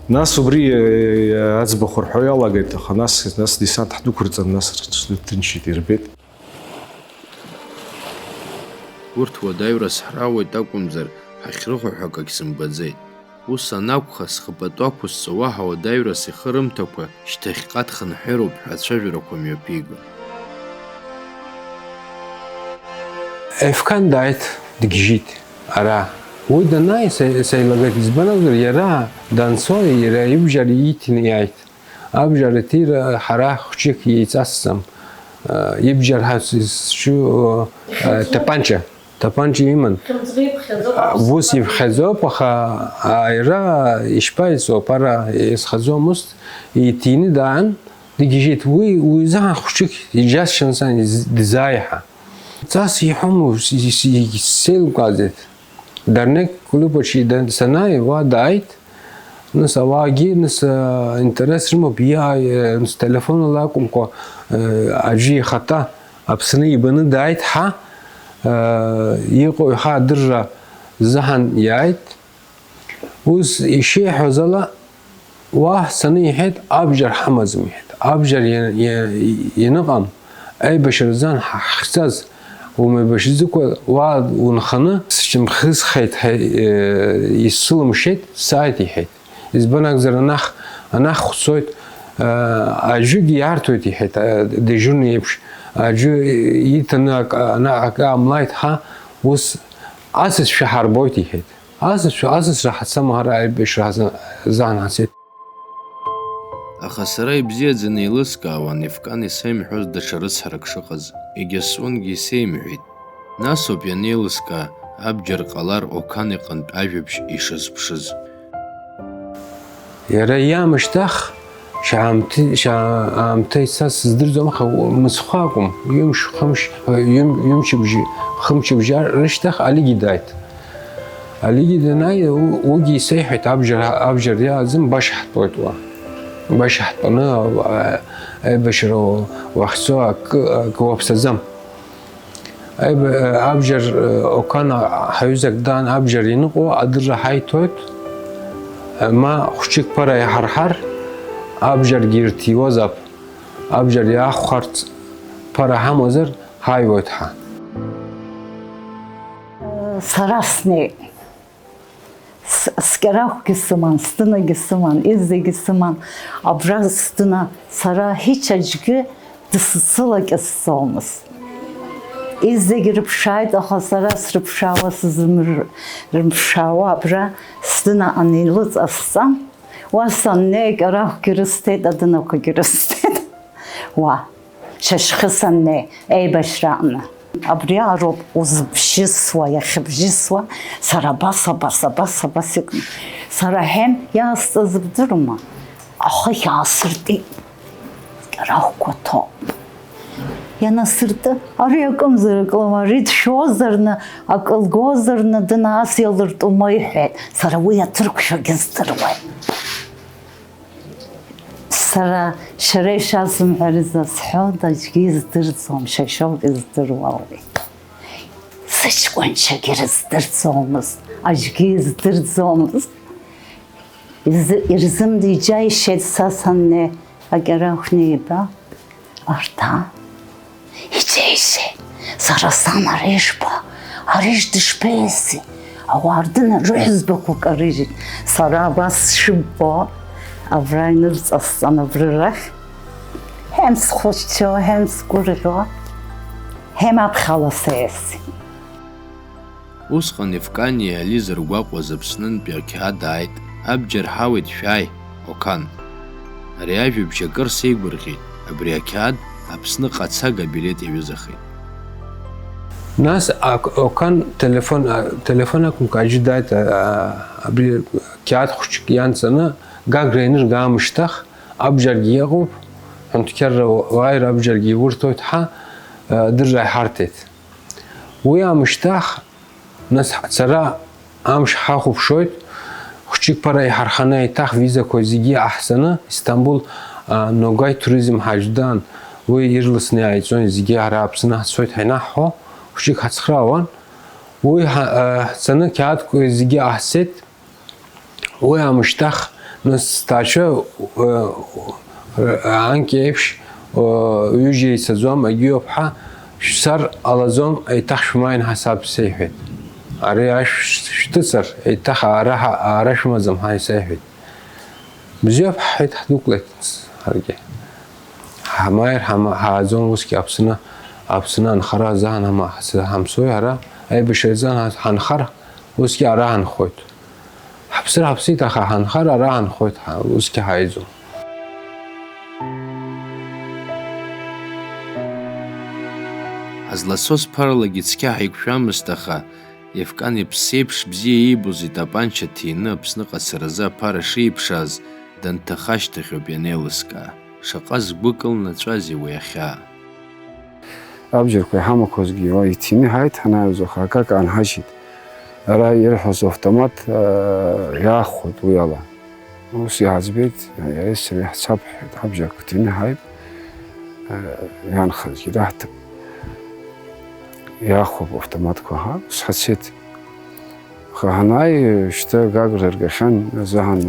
Нас убри, э, аӡбахә рҳәо иалагеит, аха нас, нас десант ҳдәықәырҵан, нас рыҽдырҭынчит, ирбеит. Урҭ уадаҩрас ҳрауеит акәымзар, ҳахьрыхәо ҳәа акагь сымбаӡеит. Ус анакәха, схы пату ақәызҵо уаҳа уадаҩрас ихы рымҭакәа, шьҭахьҟа дхынҳәыроуп ҳәа ацәажәарақәа мҩаԥигон. Ефкан дааит, дгьежьит. Ара, уи данааи, са, сеилагеит, избан акәзар, иара данцо, иара ибжьара ииҭины иааит. Абжьара иҭира ҳара хәҷык иеиҵасӡам. Ибжьара ҳа сшьу, тапанча, тапанча иман. Хьымӡӷ иԥхьаӡоуп, ус иԥхьаӡоуп, аха иара ишԥаиҵо, ара изхаӡомызт, иҭины даан, дгьежьит. Уи, уи изаҳан хәҷык иџьасшьан сан, дызааиҳа. Ҵас иҳәом, ус, ис-, ис-, исеилкааӡеит. Дарнеи Кулипочи да-, санааи, уа дааит. Нас ауаагьы, нас, а, интерес рымоуп, иа-, э, нас телефонала акәымкәа, э, аӡәы ихаҭа Аԥсны ибаны дааит ҳа, э, иҟоу иҳа адырра заҳан иааит. Ус ишиҳәоз ала, уа сцаны иҳәеит, абџьар ҳамаӡам, иҳәеит. Абџьар иа-, иа-, ианыҟам, аибашьра зан ҳа-, ҳахьцаз, умеибашьӡыкәа уа унханы, сшьамхысхеит ҳәа, э, исылымшеит, сааит, иҳәеит. Избан акәзар, анах, анах хәцоит, э, аӡәгьы иарҭоит, иҳәеит, э, дежурный еиԥш, аӡәы иҭаны ак-, ана-, акы ҟамлааит ҳа, ус асасцәа ҳарбоит, иҳәеит. Асасцәа, асасцәа ҳацама ҳара аибашьра ҳза-, заан ҳцеит. Аха сара ибзиаӡаны еилыскаауан Ефкан исеимҳәоз даҽа рыцҳарак шыҟаз, егьа сунгьы исеимҳәеит. Насоуп ианеилыскаа, абџьар ҟалар Окан иҟынтә ажәабжь ишазԥшыз. Иара иаамышьҭах, шьаамҭи-, шьаа-, аамҭа ицаз сыздырӡом, аха мыцхәы акәым, ҩымш, хымш, ҩым-, ҩымчыбжьи, хымчыбжьи рышьҭахь Алигьы дааит. Алигьы данааи, у-, уигьы исеиҳәеит, абџьар, абџьар иааӡам, баша ҳтәоит уа. Баша ҳтәаны, а, аибашьра уахьцо акы, акы уаԥсаӡам. Аиб-, абџьар, Окана ҳаҩызак даан, абџьар иныҟәо адырра ҳаиҭоит, ма хәҷык ԥара иҳарҳар, абџьаргьы ирҭиуазаап, абџьар иаахәарц ԥара ҳамазар, ҳаиуеит ҳа. Сара снеит. С-, скьарахәгьы сыман, сдынагьы сыман, изегьы сыман. Абра сдына, сара ҳич аӡәгьы дысзылакьысӡомызт. Изегь рыԥшааит, аха сара срыԥшаауа сзымр-, рыԥшаауа абра сдәы наҟ анеилыҵасҵа, уа саннеи, акьарахәгьы рысҭеит, адынақәагьы рысҭеит. Уа, шьыжьхьа саннеи, еибашьра аҟны. Абриаҟароуп узбжьысуа, иахьыбжьысуа, сара абас, абас, абас, абас икны. Сара ҳәем иаасҵаз бдыруама? Ахыхь аасыртит. Кьарахәқәа ҭоуп. Ианасырты, ари акымзар акылым, ари дшәозарны, акы лгозарны, дынаас иалыртәума иҳәеит. Сара уи аҭырқәшәагьы здыруеит. Сара шәара ишәасымҳәарыз азҳәода, аӡәгьы издырӡом, шәа шәоуп издыруа уи. Сыҷкәынцәагьы рыздырӡомызт, аӡәгьы издырӡомызт. Изы-, ирзымдыџьаишьеит са саннеи, акьарахә неиба, арҭ, аа? Иџьеишьеит. Сара сан ари ишԥа, ари дышԥеиаси? Ауаа рдына рыҳәызбақәа карыжьит. Сара абас сшыббо, абра инырҵасҵан абри рахь. Ҳәем схәыҷцәоу, ҳәем сгәырӷьо, ҳәем аԥхьала сеиасит. Усҟан Евкани Али зыргәаҟуаз Аԥснынтәи ақьаад ааит, абџьар ҳауеит, шәааи, Окан. Ари ажәабжь акыр сеигәырӷьеит, абри ақьаад Аԥсныҟа ацага абилет иаҩызахеит. Нас ак-, Окан телефон, а, телефон акәымкәа аӡәы дааит, а, а, абри қьаад хәыҷык ианҵаны, Гагра ианырга аамышьҭахь, абџьаргьы иҟоуп, ҳәынҭқарра уааир абџьаргьы иурҭоит ҳәа, а, дырра иҳарҭеит. Уи аамышьҭахь, нас ҳцара амш ҳахәаԥшуеит, хәҷык ԥара иҳарханы еиҭах визақәа зегьы аҳҵаны, Истамбул, а, Ногай туризм ҳажәдан, уи ирласны иааиҵон, зегьы ара Аԥсны ҳцоит ҳаинаҳҳәо, хәҷык ҳацхраауан. Уи ҳа-, а, ҳцаны қьаадқәа зегьы аҳцеит. Уи аамышьҭахь, нас сҭаацәа, э, анкьа еиԥш, э, ҩыжьа еицаӡом, агьиоуп ҳәа, шәцар ҟалаӡом, еиҭах шәмааин ҳасаб сеиҳәеит. Ари ашә шәҭыҵыр, еиҭах аара ҳа-, аара шәымаӡам ҳәа исеиҳәеит. Бзиоуп, ҳҳәеит, ҳдәықәлеит ҳаргьы. Ҳамааир ҳама-, ҳааӡом усгьы Аԥсны, Аԥсны анхара азаан ҳама-, ҳамцои ара, аибашьра азаан ҳанхар, усгьы ара ҳанхоит. Ҳаԥсыр ҳаԥсит, аха ҳанхар ара ҳанхоит, ҳа-, усгьы ҳаиӡом. Ҳазлацоз ԥаралагьы цқьа ҳаиқәшәамызт, аха Евкан иԥсеиԥш бзиа иибоз итапанча ҭины Аԥсныҟа ацаразы аԥара шиԥшааз данҭаха ашьҭахьоуп ианеилыскаа. Шаҟа згәы кылнаҵәазеи уи ахьаа! Абџьарқәа иҳамақәазгьы уа иҭины ҳааит, ҳанааиуаз, аха акака аанҳажьит. Ара ирҳәоз автомат, аа, иаахәоит уи ала. Ус иааӡбеит, иареи сареи ҳцап ҳҳәеит, ҳабџьарқәа ҭины ҳааит, аа, иаанхазгьы раҳҭап. Иаахәап автоматқәа, ҳа, ус ҳацеит. Аха ҳанааи, шьҭа Гагра ргахьан, азыҳәан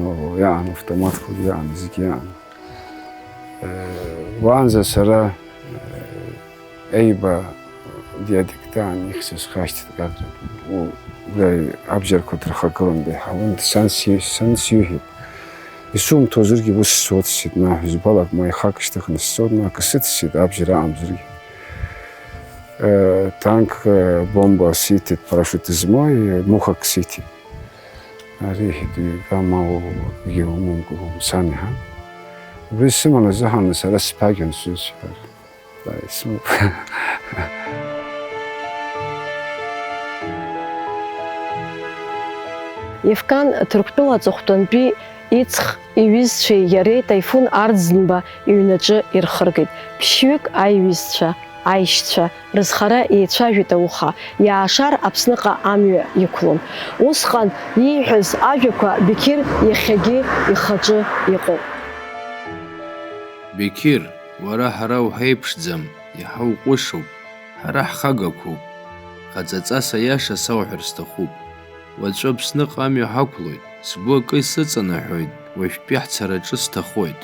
иаан автоматқәагьы иаан, зегьы иаан. Уаанӡа сара, Еиба диадиктаан ихьӡыз хашҭит Гагра. Убри абџьарқәа дырхагылан деиҳауан, сан си-, сан сиҳәеит. Исумҭозаргьы ус сцоит, сит, ма ҳәызбалак, ма ихак шьҭыхны сцоит, ма акы сыццеит, абџьар аамзаргьы. Танк, бомба сиҭеит, парашют змои, мухак сиҭеит. Ари иҳәеит, уи гама у-, иумоумкәа умцан, иҳәан. Убри сыман азыҳәан сара сԥагьан сусҳәар. Исымоуп. Ефкан Ҭырқәтәыла аҵыхәтәантәи иҵх иҩызцәеи иареи Таифун Арӡынба иҩнаҿы ирхыргеит. Ԥшьҩык аиҩызцәа, аишьцәа, рызхара еицәажәеит ауха, иаашар Аԥсныҟа амҩа иқәлон. Усҟан ииҳәаз ажәақәа Беқьир иахьагьы ихаҿы иҟоуп. Беқьир, уара ҳара уҳаиԥшӡам, иаҳа уҟәышуп, ҳара ҳхагақәоуп. Хаҵаҵас аиаша сауҳәар сҭахуп. Уаҵәы Аԥсныҟа амҩа ҳақәлоит, сгәы акы исыҵанаҳәоит, уажәтәи ҳцараҿы сҭахоит.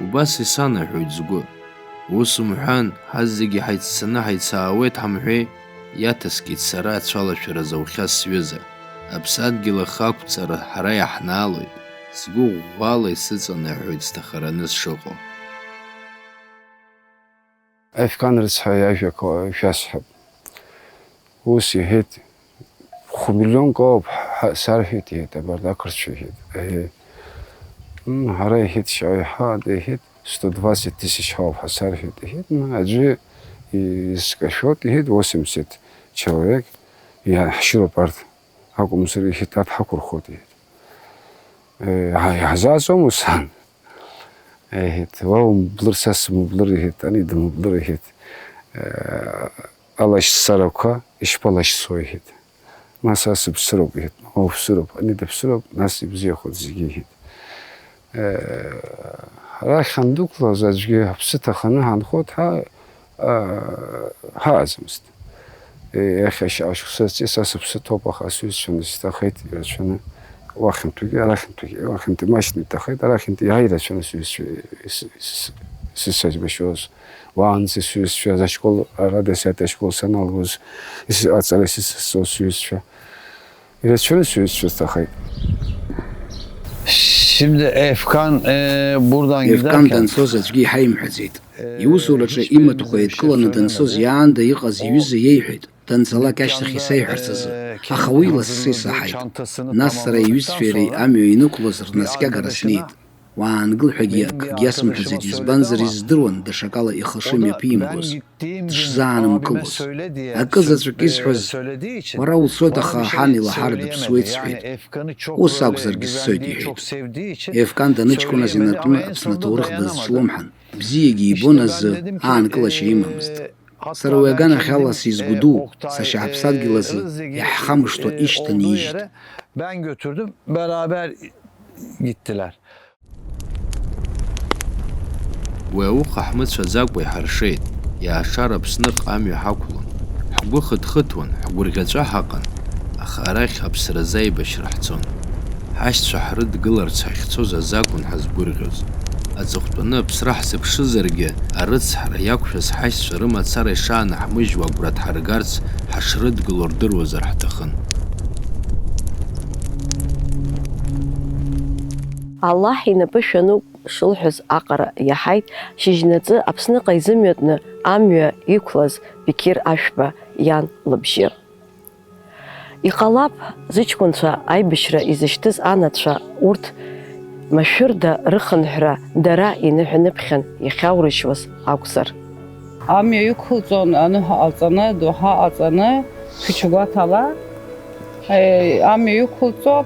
Убас исанаҳәоит сгәы. Ус умҳәан, ҳазегьы ҳаиццаны ҳаицаауеит ҳамҳәеи? Иаҭаскит сара ацәалашәара заухьаз сҩыза. Аԥсадгьыл ахы ақәҵара ҳара иаҳнаалоит. Сгәы ӷәӷәала исыҵанаҳәоит сҭахараны сшыҟоу. Ефкан рыцҳа иажәақәа шәасҳәап. Ус иҳәеит, хә-миллионк ауп ҳа, сарҳәеит, иҳәеит, абарҭ ақырҭцәа, иҳәеит. Еҳе. М, ҳара, иҳәеит, шьаҩ ҳаада, иҳәеит, сто двадцать тысяч ҳауп ҳәа сарҳәеит, иҳәеит, м, аӡәы изкашәоит, иҳәеит, восемьдесят человек, иаҳшьыроуп арҭ, акәымзар, иҳәеит, арҭ ҳақәырхуеит, иҳәеит. Е, ҳа-, иаҳзааӡом ус, сан. Еҳәеит, уа умблыр, са сымблыр, иҳәеит, ани дымблыр, иҳәеит, э, алашьцарақәа ишԥалашьцо, иҳәеит. Ма са сыԥсыроуп, иҳәеит, ма уԥсыроуп, ани дыԥсыроуп, нас ибзиахоит зегьы, иҳәеит. Э, ҳара ҳандәықәлаз аӡәгьы ҳаԥсы ҭаханы ҳанхоит ҳәа, э, ҳаҟаӡамызт. Иахьа ашьа-, ашықәсазтәи са сыԥсы ҭоуп, аха сҩызцәа нас иҭахеит ирацәаны уахьынтәигьы, арахьынтәигьы, уахьынтәи маҷны иҭахеит, арахьынтәи иаҳа ирацәаны сҩызцәа ис-, ис-, сысаибашьуаз. Уаанӡа сҩызцәа, ашкол, ара десятый ашкол саналгоз, ис-, аҵара исызцоз сҩызцәа. Ирацәаны сҩызцәа сҭахеит. Şimdi Efkan, e, buradan Ефкан giderken данцоз аӡәгьы иҳаимҳәаӡеит. Иусураҿы имаҭәақәа еидкыланы данцоз иаанда иҟаз иҩыза иеиҳәеит, данцалак ашьҭахь исеиҳәарц азы, аха уи лассы исаҳаит. Нас сара иҩызцәеи иареи амҩа инықәлоз рнаскьагара снеит. Уаангыл ҳәагьы акгьы иасымҳәаӡеит, избанзар издыруан даҽакала ихы шымҩаԥимгоз, дшзаанымкылоз. Акы заҵәык исҳәаз, уара уцоит, аха ҳан илаҳар дыԥсуеит, сҳәеит. Ус акәзаргьы сцоит, иҳәеит. Ефкан даныҷкәыназ инаркны Аԥсны аҭоурых дазҿлымҳан. Бзиагьы ибон азы, аанкылашьа имамызт. Сара уи аганахьала сизгәыдуу, сашьа ҳаԥсадгьыл азы иаҳхамышҭуа ишьҭанижьит. Ben götürdüm, beraber gittiler. Уи ауха ҳмыцәаӡакәа иҳаршеит, иаашар Аԥсныҟа амҩа ҳақәлон. Ҳгәы хыҭхыҭуан, ҳгәырӷьаҵәа ҳаҟан, аха арахь аԥсразы аибашьра ҳцон. Ҳашьцәа ҳрыдгыларц ҳахьцоз азакәын ҳазгәырӷьоз. Аҵыхәтәаны аԥсра ҳзыԥшызаргьы, арыцҳара иақәшәаз ҳашьцәа рымацара ишаанаҳмыжьуа агәра дҳаргарц ҳашрыдгыло рдыруазар ҳҭахын. Аллаҳ инапы шәануп шылҳәаз аҟара иаҳаит, шьыжьнаҵы Аԥсныҟа изымҩатәны амҩа иқәлаз Беқьыр Ашәба иан лыбжьы. Иҟалап, зыҷкәынцәа аибашьра изышьҭыз анацәа урҭ машәырда рыхынҳәра дара иныҳәа-ныԥхьан иахьаурыжьуаз акәзар. Амҩа иқәылҵон аныҳәа ҟаҵаны, адоуҳа ҟаҵаны, қәыча гәаҭала, е, амҩа иқәылҵо,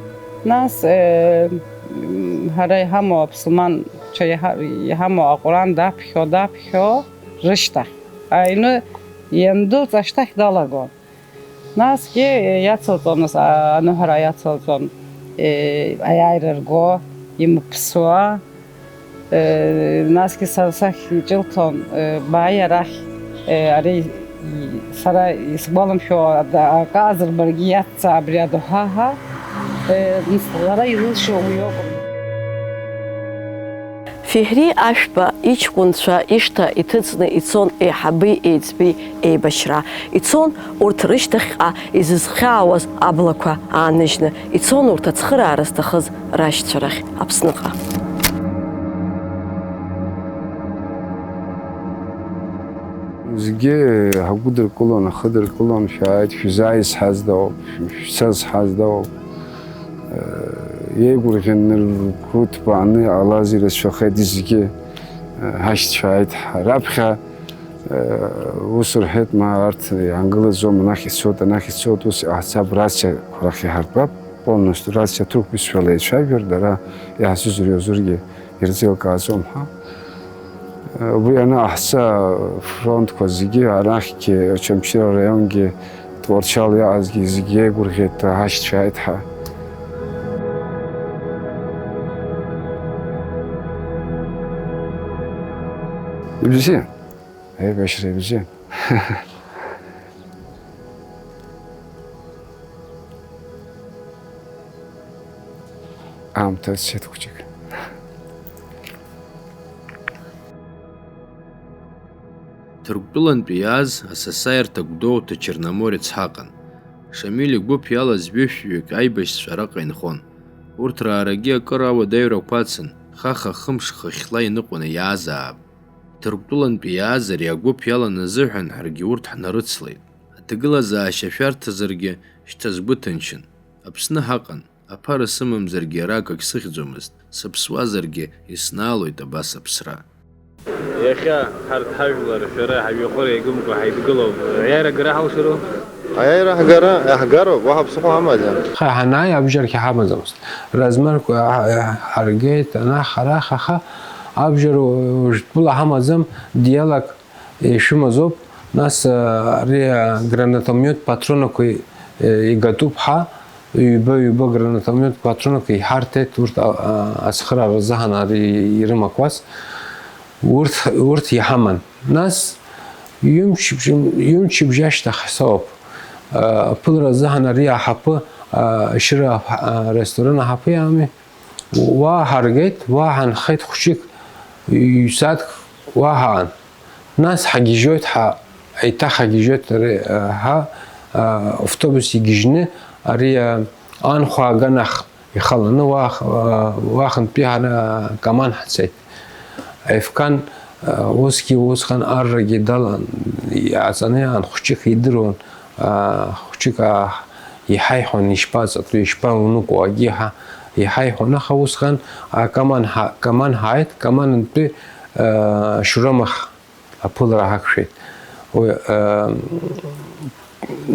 нас, е, м, ҳара иҳамоу аԥсылманцәа иҳа-, иҳамоу аҟәаран даԥхьо, даԥхьо, рышьҭахь, аҩны иандәылҵ ашьҭахь далагон. Насгьы иацылҵон, нас, а-, аныҳәара иацылҵон, е, аиааира рго, имыԥсуа, е, насгьы сара сахь иҿылҭон, е, бааи арахь, е, ари, и-, сара исгәаламшәо ада-, акы аазыр баргьы иацца абри адоуҳа ҳәа, е, лара илылшо уи ауп. Феҳри Ашәба иҷкәынцәа ишҭа иҭыҵны ицон еиҳаби еиҵби еибашьра. Ицон урҭ рышьҭахьҟа изызхьаауаз аблақәа ааныжьны, ицон урҭ ацхыраара зҭахыз рашьцәа рахь Аԥсныҟа. Зегьы ҳгәыдыркылон, ҳхыдыркылон, шәааит, шәзааиз ҳазҭаауп, шәцаз ҳазҭаауп. Иеигәырӷьаны ргәы ҭбааны иҟалаз ирацәахеит зегьы, ҳашьцәа ааит ҳәа. Раԥхьа, ус рҳәеит, ма арҭ иаангылаӡом, анахь ицоит, анахь ицоит, ус иҟаҳҵап, рациақәа рахь иҳартәап, полностью рациа ҭырқәбызшәала еицәажәар, дара иаҳзыӡырҩуазаргьы ирзеилкааӡом ҳәа. Уи анаҟаҳҵа, афронтқәа зегьы, арахьгьы, Очамчыра араионгьы, Тҟәарчал иаҟазгьы зегьы еигәырӷьеит, ҳашьцәа ааит ҳәа. Ибзиан, аибашьра ибзиан. Аамҭа цеит хәыҷык. Ҭырқәтәылантәи иааз асасааирҭа Гәдоуҭа Черноморец ҳаҟан. Шамиль игәыԥ иалаз ҩышәҩык аибашьцәа араҟа инхон. Урҭ раарагьы акыр ауадаҩрақәа ацын, хаха-хымш хыхьла иныҟәаны иаазаап. Ҭырқәтәылантәи иааз ари агәыԥ иалан азыҳәан ҳаргьы урҭ ҳнарыцлеит. Аҭагылазаашьа шәарҭазаргьы шьҭа сгәы ҭынчын. Аԥсны ҳаҟан, аԥара сымамзаргьы ара акагь сыхьӡомызт, сыԥсуазаргьы иснаалоит абас аԥсра. Иахьа ҳарҭ ҳажәлар шәара ҳажәҩахыр еигымкәа ҳаидгылоуп. Аиааира агара ҳалшару? Аиааира ҳгара, иаҳгароуп, уаҳа ԥсыхәа ҳамаӡам. Аха ҳанааи абџьаргьы ҳамаӡамызт. Размерқәа, а, а, ҳаргеит, анахь, арахь, аха абџьар уажәтәыла ҳамаӡам, диалак ишәымазоуп. Нас, а, ари, а, гранатомиот патронақәа, э, игатәуп ҳа, ҩба-ҩба гранатомиот патронақәа иҳарҭеит урҭ, а, а, ацхырааразы ҳанар ирымақәаз. Урҭ, урҭ иҳаман. Нас ҩымчыбжь, ҩымчыбжь ашьҭахь ҳәа соуп. Аԥылара азыҳәан ари аҳаԥы, ашьыра, аресторан аҳаԥы иами. Уа ҳаргеит, уа ҳанхеит хәҷык, ҩ-сааҭк уа ҳаан. Нас ҳагьежьоит ҳа, еиҭах ҳагьежьоит ари, ҳа, автобус игьежьны ари, анхәа аганахь ихаланы уа, уахынтәи ҳара Каман ҳцеит. Ефкан, усгьы усҟан аррагьы далан, иааҵаны иаан хәҷык идыруан, хәҷык иҳаиҳәон, ишԥаҵатәу, ишԥауныкәу, акгьы ҳа, иҳаиҳәон, аха усҟан Каман ҳа-, Каман ҳааит, Каманынтәи Шьурамах аԥылара ҳақәшәеит. Уи,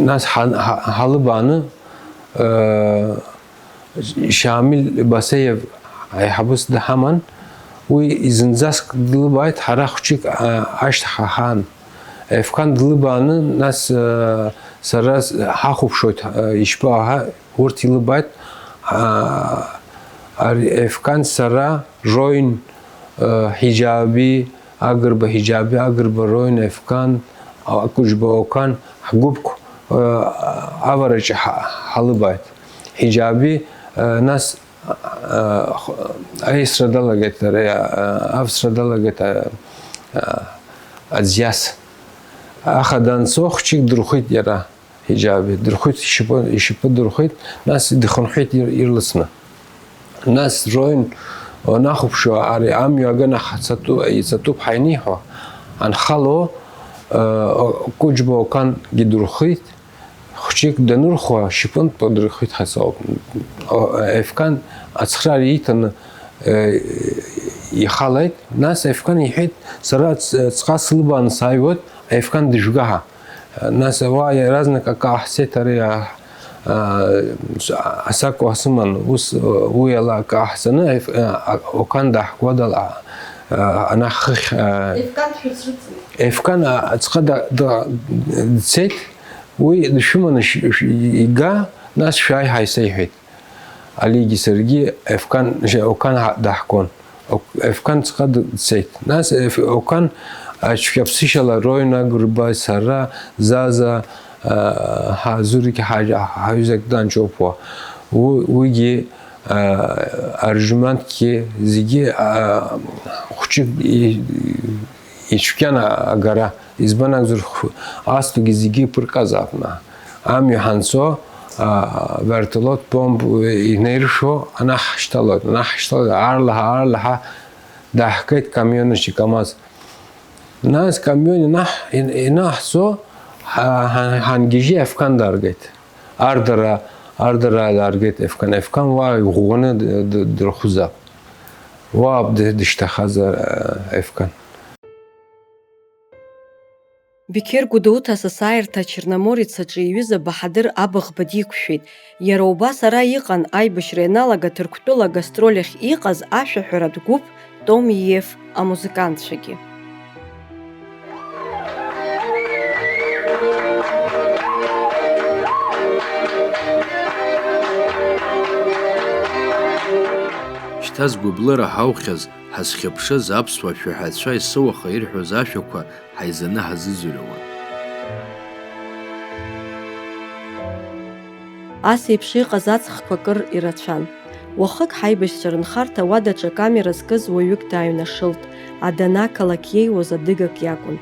нас ҳа-, ҳа-, ҳалыбааны, Шамиль Басеев аиҳабыс дҳаман, уи зынӡаск длыбааит, ҳара хәҷык, а, ашьҭахь ҳаан. Ефкан длыбааны, нас, а, сара с-, ҳахәаԥшуеит, а, ишԥа-, ҳа, урҭ илыбааит, а, ари Ефкан, сара, Роин, а, Ҳиџьаби, Агрба Ҳиџьаби, Агрба Роин, Ефкан, Акәыџьба Окан, ҳгәыԥк, э, авараҿы ҳа-, ҳалыбааит. Ҳиџьаби, э, нас, э, х-, аисра далагеит, ари, э, авсра далагеит, э, э, аӡиас. Аха данцо хәҷык дырхәит иара. Ҳиџьаби дырхәит, ишьапы, ишьапы дырхәит, нас дихынҳәит ир-, ирласны. Нас Роин уанахәаԥшуа, ари амҩа аганахь ҳцатәу, ицатәуп ҳаиниҳәо, анхало, э, Кәыџьба Окангьы дырхәит, хәҷык данырхәа, шьапынтә дырхәит ҳәа соуп. О, Ефкан ацхраара ииҭаны, э, ихалеит. Нас Ефкан иҳәеит, сара ц-, ҵҟа сылбааны сааиуеит, Ефкан дыжәга ҳәа. Нас ауаа иаразнак акы ҟаҳҵеит, ари, а, а, с-, асакуа сыман, ус, уи ала акы ҟаҳҵаны, Еф-, а, а, Окан даҳкуа дала, а, анахь хыхь, а, Ефкан шәырцәыӡит. Ефкан, а, аӡҟа да-, да-, дцеит, уи дшәыманы шә-, шә-, ига, нас шәааи ҳәа исеиҳәеит. Алигьы саргьы Ефкан, Окан ҳа-, даҳкуан. Ок-, Ефкан ҵҟа д-, дцеит. Нас Еф-, Окан, а, цәгьаԥсышьала Роин Агрба, сара, Заза, а, ҳа-, Зурик ҳаи-, ҳаҩызак данҿоуп уа. У-, уигьы, а, Аржумантгьы зегьы, а, хәҷык и-, ицәгьан а-, агара. Избан акәзар, хә-, астугьы зегьы ԥырҟазаап, на. Амҩа ҳанцо, а, вертолет, бомб, инеиршәо, анахь ҳшьҭалоит, анахь ҳшьҭалоит, аарлаҳа, аарлаҳа, даҳгеит камионаҿы, КамАЗ. Нас камион инаҳ-, ин-, инаҳҵо, ҳа-, ҳа-, ҳангьежьы Ефкан дааргеит. Ардара, ардара дааргеит Ефкан. Ефкан уа иӷәӷәаны д-, д-, дырхәызаап. Уа д-, дышьҭахазар, а, Ефкан. Беқьер Гәдоуҭа асасааирҭа Черноморец аҿы иҩыза Баҳадыр Абыӷба диқәшәеит. Иара убас ара иҟан, аибашьра ианалага Ҭырқәтәыла агастроль ахь иҟаз ашәаҳәаратә гәыԥ Том Иеф амузыкантцәагьы. Шьҭа згәыблыра ҳаухьаз, ҳазхьыԥшыз аԥсуа шәаҳәацәа есыуаха ирҳәоз ашәақәа ҳаизаны ҳазыӡырҩуан. Ас еиԥш иҟаз аҵхқәа акыр ирацәан. Уахык ҳаибашьцәа рынхарҭа уадаҿы акамера зкыз уаҩык дааҩнашылт, Адана ақалақь иеиуаз адыгак иакәын.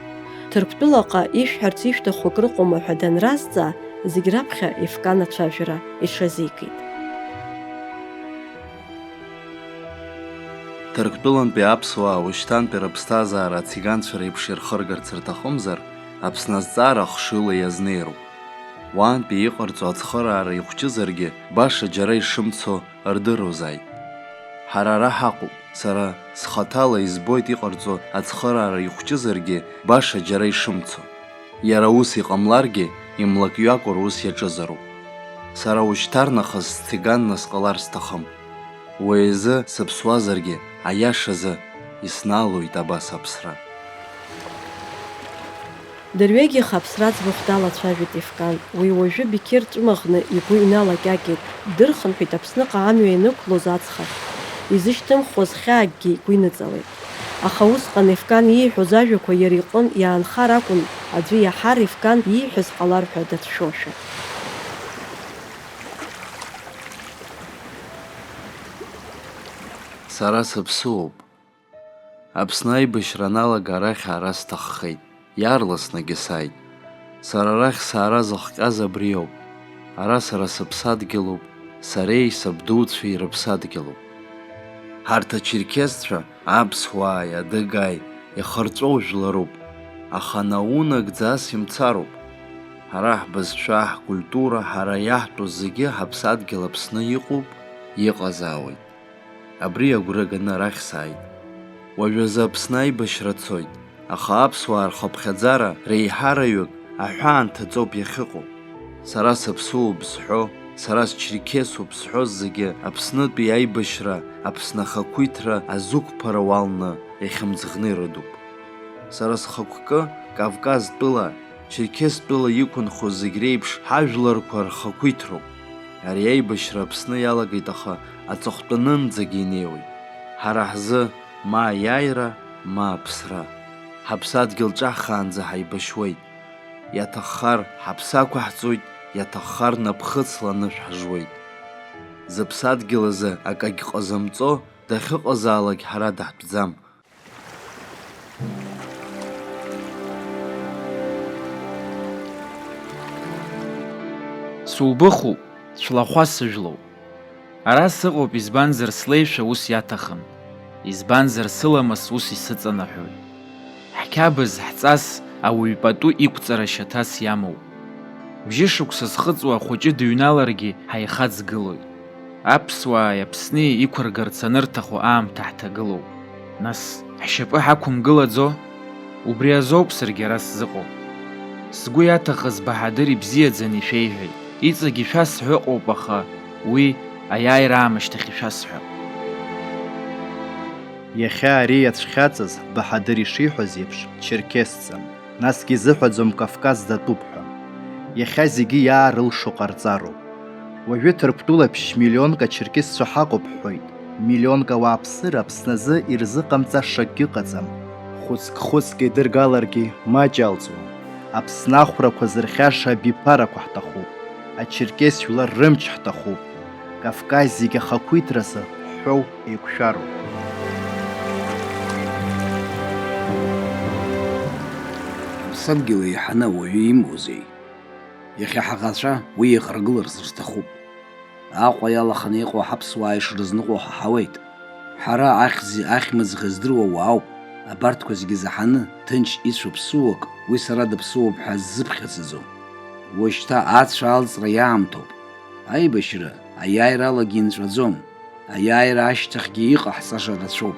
Ҭырқәтәылаҟа ишәҳәарц ишәҭаху акрыҟоума ҳәа данразҵаа, зегь раԥхьа Ефкан ацәажәара иҽазикит. Ҭырқәтәылантәи аԥсуаа уашьҭантәи рыԥсҭазаара ациганцәа реиԥш ирхыргарц рҭахымзар, Аԥсны азҵаара ахшыҩла иазнеироуп. Уаантәи иҟарҵо ацхыраара ихәҷызаргьы, баша џьара ишымцо рдыруазааит. Ҳара ара ҳаҟоуп, сара схаҭала избоит иҟарҵо ацхыраара ихәҷызаргьы, баша џьара ишымцо. Иара ус иҟамларгьы, имлакҩакәа рус иаҿызароуп. Сара ушьҭарнахыс сциганна сҟалар сҭахым. Уи азы сыԥсуазаргьы, аиашазы, иснаалоит абас аԥсра. Дырҩегьых аԥсра аӡбахә далацәажәеит Ефкан. Уи уажәы Беқьер ҵәымаӷны игәы иналакьакьеит, дырхынҳәит Аԥсныҟа амҩа ианықәлоз аҵх ахь. Изышьҭымхуаз хьаакгьы игәы иныҵалеит. Аха усҟан Ефкан ииҳәоз ажәақәа иара иҟын иаанхар акәын, аӡәы иаҳар Ефкан ииҳәаз ҟалар ҳәа дацәшәошәа. Сара сыԥсуоуп. Аԥсны аибашьра аналага арахь аара сҭаххеит, иаарласнгьы сааит. Сара арахь саара зыхҟьаз абриоуп. Ара сара сыԥсадгьылуп, сареи сабдуцәеи рыԥсадгьылуп. Ҳарҭ ачерқьесцәа аԥсуааи адыгааи ихырҵәоу жәларуп, аха наунагӡа ас имцароуп. Ҳара ҳбызшәа, ҳкультура, ҳара иаҳтәу зегьы ҳаԥсадгьыл Аԥсны иҟоуп, иҟазаауеит. Абри агәра ганы арахь сааит. Уажәазы Аԥсны аибашьра цоит, аха аԥсуаа рхыԥхьаӡара реиҳараҩык аҳәаанҭаҵоуп иахьыҟоу. Сара сыԥсуоуп зҳәо, сара счерқьесуп зҳәо зегьы Аԥснытәи аибашьра, Аԥсны ахақәиҭра азықәԥара уалны иахьымӡӷны ирыдуп. Сара схықәкы Кавказ тәыла, Черкес тәыла иқәынхо зегь реиԥш ҳажәларқәа рхақәиҭроуп. Ари аибашьра Аԥсны иалагеит, аха аҵыхәтәанынӡагьы инеиуеит. Ҳара ҳзы ма аиааира, ма аԥсра. Ҳаԥсадгьыл ҿаҳхаанӡа ҳаибашьуеит. Иаҭаххар ҳаԥсы ақәаҳҵоит, иаҭаххар наԥхыцла анышә ҳжуеит. Зыԥсадгьыл азы акагь ҟазымҵо дахьыҟазаалак ҳара даҳтәӡам. Субыхуп, шәлахәасыжәлоуп. Ара сыҟоуп, избанзар, слеишәа ус иаҭахын, избанзар, сыламыс ус исыҵанаҳәоит. Ҳқьабз, ҳҵас ауаҩ пату иқәҵара шьаҭас иамоуп. Бжьышықәса зхыҵуа ахәыҷы дыҩналаргьы ҳаихаҵгылоит. Аԥсуааи Аԥсни иқәыргарц анырҭаху аамҭа ҳҭагылоуп. Нас, ҳшьапы ҳақәымгылаӡо? Убри азоуп саргьы ара сзыҟоу. Сгәы иаҭахыз Баҳадыр ибзиаӡаны ишәеиҳәеит. Иҵегь ишәасҳәо ыҟоуп, аха уи аиааира аамышьҭахь ишәасҳәап. Иахьа ари иацәхьаҵыз, Баҳадыр ишиҳәаз еиԥш, черкесӡам. Насгьы изыҳәаӡом Кавказ датәуп ҳәа. Иахьа зегьы иаарылшо ҟарҵароуп. Уажәы Ҭырқәтәыла ԥшь миллионк ачеркесцәа ҳаҟоуп ҳҳәоит. Миллионк ауааԥсыра Аԥсназы ирзыҟамҵаша акгьы ыҟаӡам. Хәыцк-хәыцк еидыргаларгьы маҷалҵуам. Аԥсны ахәрақәа зырхьаша абиԥарақәа ҳҭахуп. Ачеркес жәлар рымч ҳҭахуп. Кавказ зегьы ахақәиҭразы ҳҳәоу еиқәшәароуп. Аԥсадгьыл еиҳаны ауаҩы имоузеи? Иахьа ҳаӷацәа уи иаӷрагыларц рҭахуп. Аҟәа иалаханы иҟоу ҳаԥсуаа ишрызныҟәо ҳаҳауеит. Ҳара ахьӡи ахьмыӡӷи здыруа уаауп. Абарҭқәа зегьы заҳаны, ҭынч ицәоу ԥсуак, уи сара дыԥсуоуп ҳәа ззыԥхьаӡаӡом. Уажәшьҭа ацәа алҵра иаамҭоуп. Аибашьра аиааиралагьы инҵәаӡом. Аиааира ашьҭахьгьы иҟаҳҵаша рацәоуп,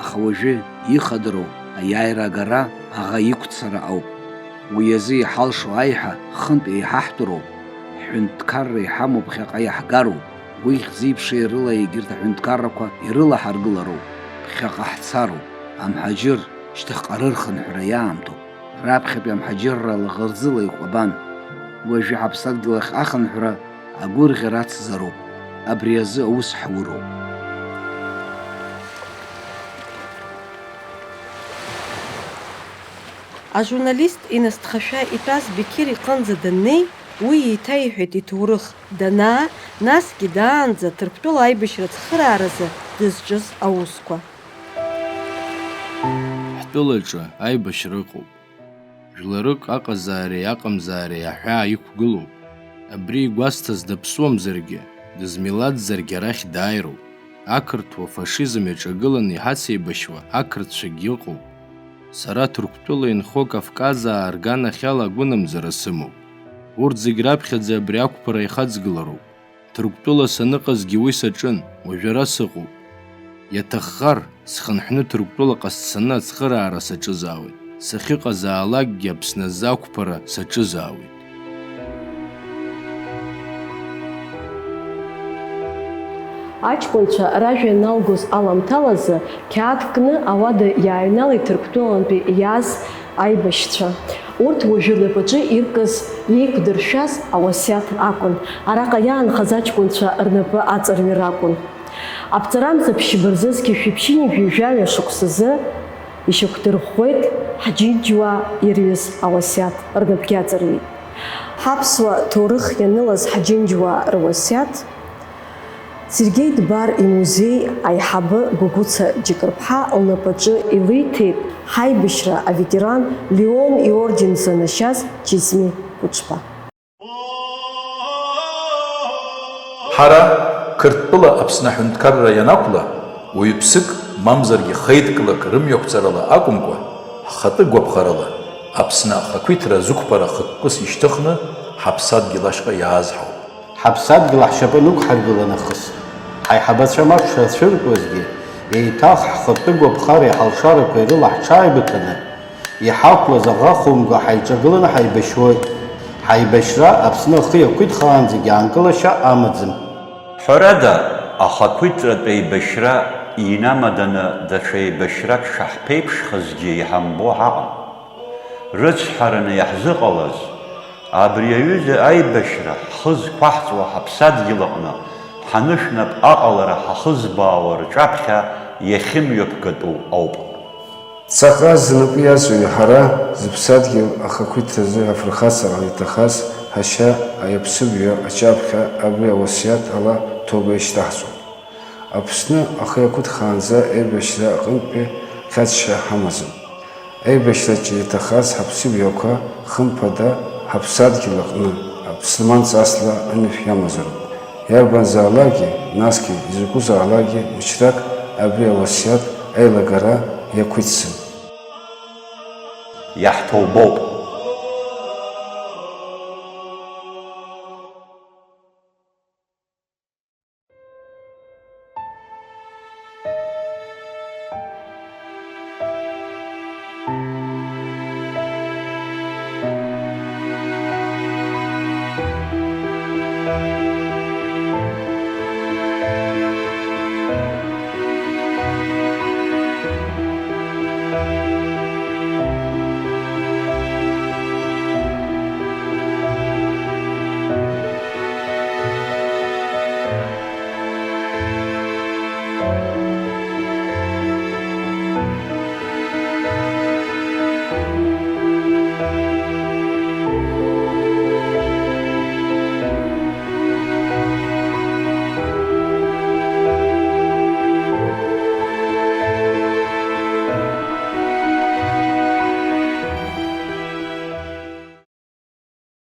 аха уажәы ихадароу аиааира агара аӷа иқәцара ауп. Уи азы иҳалшо аиҳа хынтә еиҳаҳтәроуп, ҳҳәынҭқарра иҳамоу ԥхьаҟа иаҳгароуп, уи хьӡи-ԥшеи рыла егьырҭ аҳәынҭқаррақәа ирылаҳаргылароуп, ԥхьаҟа ҳцароуп, амҳаџьыр, шьҭахьҟа рырхынҳәра иаамҭоуп. Раԥхьатәи амҳаџьырра лаӷырӡыла иҟәабан. Уажәы ҳаԥсадгьыл ахь ахынҳәра агәырӷьара ацзароуп. Абри азы аус ҳуроуп. Ажурналист инасҭхашәа итәаз Беқьер иҟынӡа даннеи, уи еиҭаиҳәеит иҭоурых, данаа, насгьы даанӡа Ҭырқәтәыла аибашьра ацхырааразы дызҿыз аусқәа. Ҳтәылаҿы аибашьра ыҟоуп. Жәларык аҟазаареи аҟамзаареи аҳәаа иқәгылоуп. Абри игәасҭаз даԥсуамзаргьы, дызмилаҭзаргьы арахь дааироуп. Ақырҭуа фашизм иаҿагыланы иҳацеибашьуа ақырҭцәагьы ыҟоуп. Сара Ҭырқәтәыла инхо Кавказаа рганахьала агәынамӡара сымоуп. Урҭ зегь раԥхьаӡа абри ақәԥара ихаҵгылароуп. Ҭырқәтәыла саныҟазгьы уи саҿын, уажәы ара сыҟоуп. Иаҭаххар, схынҳәны Ҭырқәтәылаҟа сцаны ацхыраара саҿызаауеит. Сахьыҟазаалакгьы Аԥсны азы ақәԥара саҿызаауеит. Аҷкәынцәа ражәа ианалгоз аламҭалазы, қьаад кны ауада иааҩналеит Ҭырқәтәылантәи иааз аибашьцәа. Урҭ уажәы рнапаҿы иркыз, иеиқәдыршәаз ауасиаҭ акәын. Араҟа иаанхаз аҷкәынцәа рнапы аҵарҩыр акәын. Аԥҵарамза ԥшьба рзы зқьи жәшәи ԥшьынҩажәи жәаҩа шықәсазы ишьақәдырӷәӷәеит ҳџьынџьуаа ирҩыз ауасиаҭ, рнапгьы аҵарҩит. Ҳаԥсуа ҭоурых ианылаз ҳџьынџьуаа руасиаҭ, Сергеи Дбар имузеи аиҳабы Гәыгәыца Џьыкырԥҳа лнапаҿы илиҭеит ҳаибашьра аветеран Леон иорден занашьаз Џьезми Кәыҿба. Ҳара, Қырҭтәыла Аԥсны аҳәынҭқарра ианақәла, уаҩԥсык, мамзаргьы хеидкылак рымҩақәҵарала акәымкәа, ҳхатәы гәаԥхарала, Аԥсны ахақәиҭра зықәԥара хықәкыс ишьҭыхны, ҳаԥсадгьыл ашҟа иааз ҳауп. Ҳаԥсадгьыл ҳшьапы нықәҳаргыла нахыс, ҳаиҳабацәа амш шацәыркуазгьы, еиҭах ҳхатәы гәаԥхареи ҳалшарақәеи рыла ҳҽааибыҭаны, иҳақәлаз аӷа хәымга ҳаиҿагыланы ҳаибашьуеит. Ҳаибашьра Аԥсны ахы иақәиҭхаанӡагьы аанкылашьа амаӡам. Ҳәарада, ахақәиҭтәратә еибашьра инамаданы даҽа еибашьрак шаҳԥеиԥшхазгьы иҳамбо ҳаҟам. Рыцҳараны иаҳзыҟалаз, абри аҩыза аибашьра ҳхы зқәаҳҵауа ҳаԥсадгьыл аҟны ҳанышәнап аҟалара ҳахызбаауа рҿаԥхьа иахьымҩаԥгатәу ауп. Цаҟа знапы иаҵоу ҳара, зыԥсадгьыл ахақәиҭразы афырхацара иҭахаз ҳашьа аиаԥсыбаҩ аҿаԥхьа абри ауасиаҭ ала ҭоуба ишьҭаҳҵоит. Аԥсны ахы иақәиҭхаанӡа еибашьра аҟынтәи хьаҵшьа ҳамаӡам. Аибашьраҿы иҭахаз ҳаԥсыбаҩқәа, хымԥада, ҳаԥсадгьыл аҟны аԥсман ҵасла анышә иамазароуп. Иарбанзаалакгьы, насгьы изакәызаалакгьы мчрак абри ауасиаҭ аилагара иақәиҭӡам. Иаҳҭоубоуп,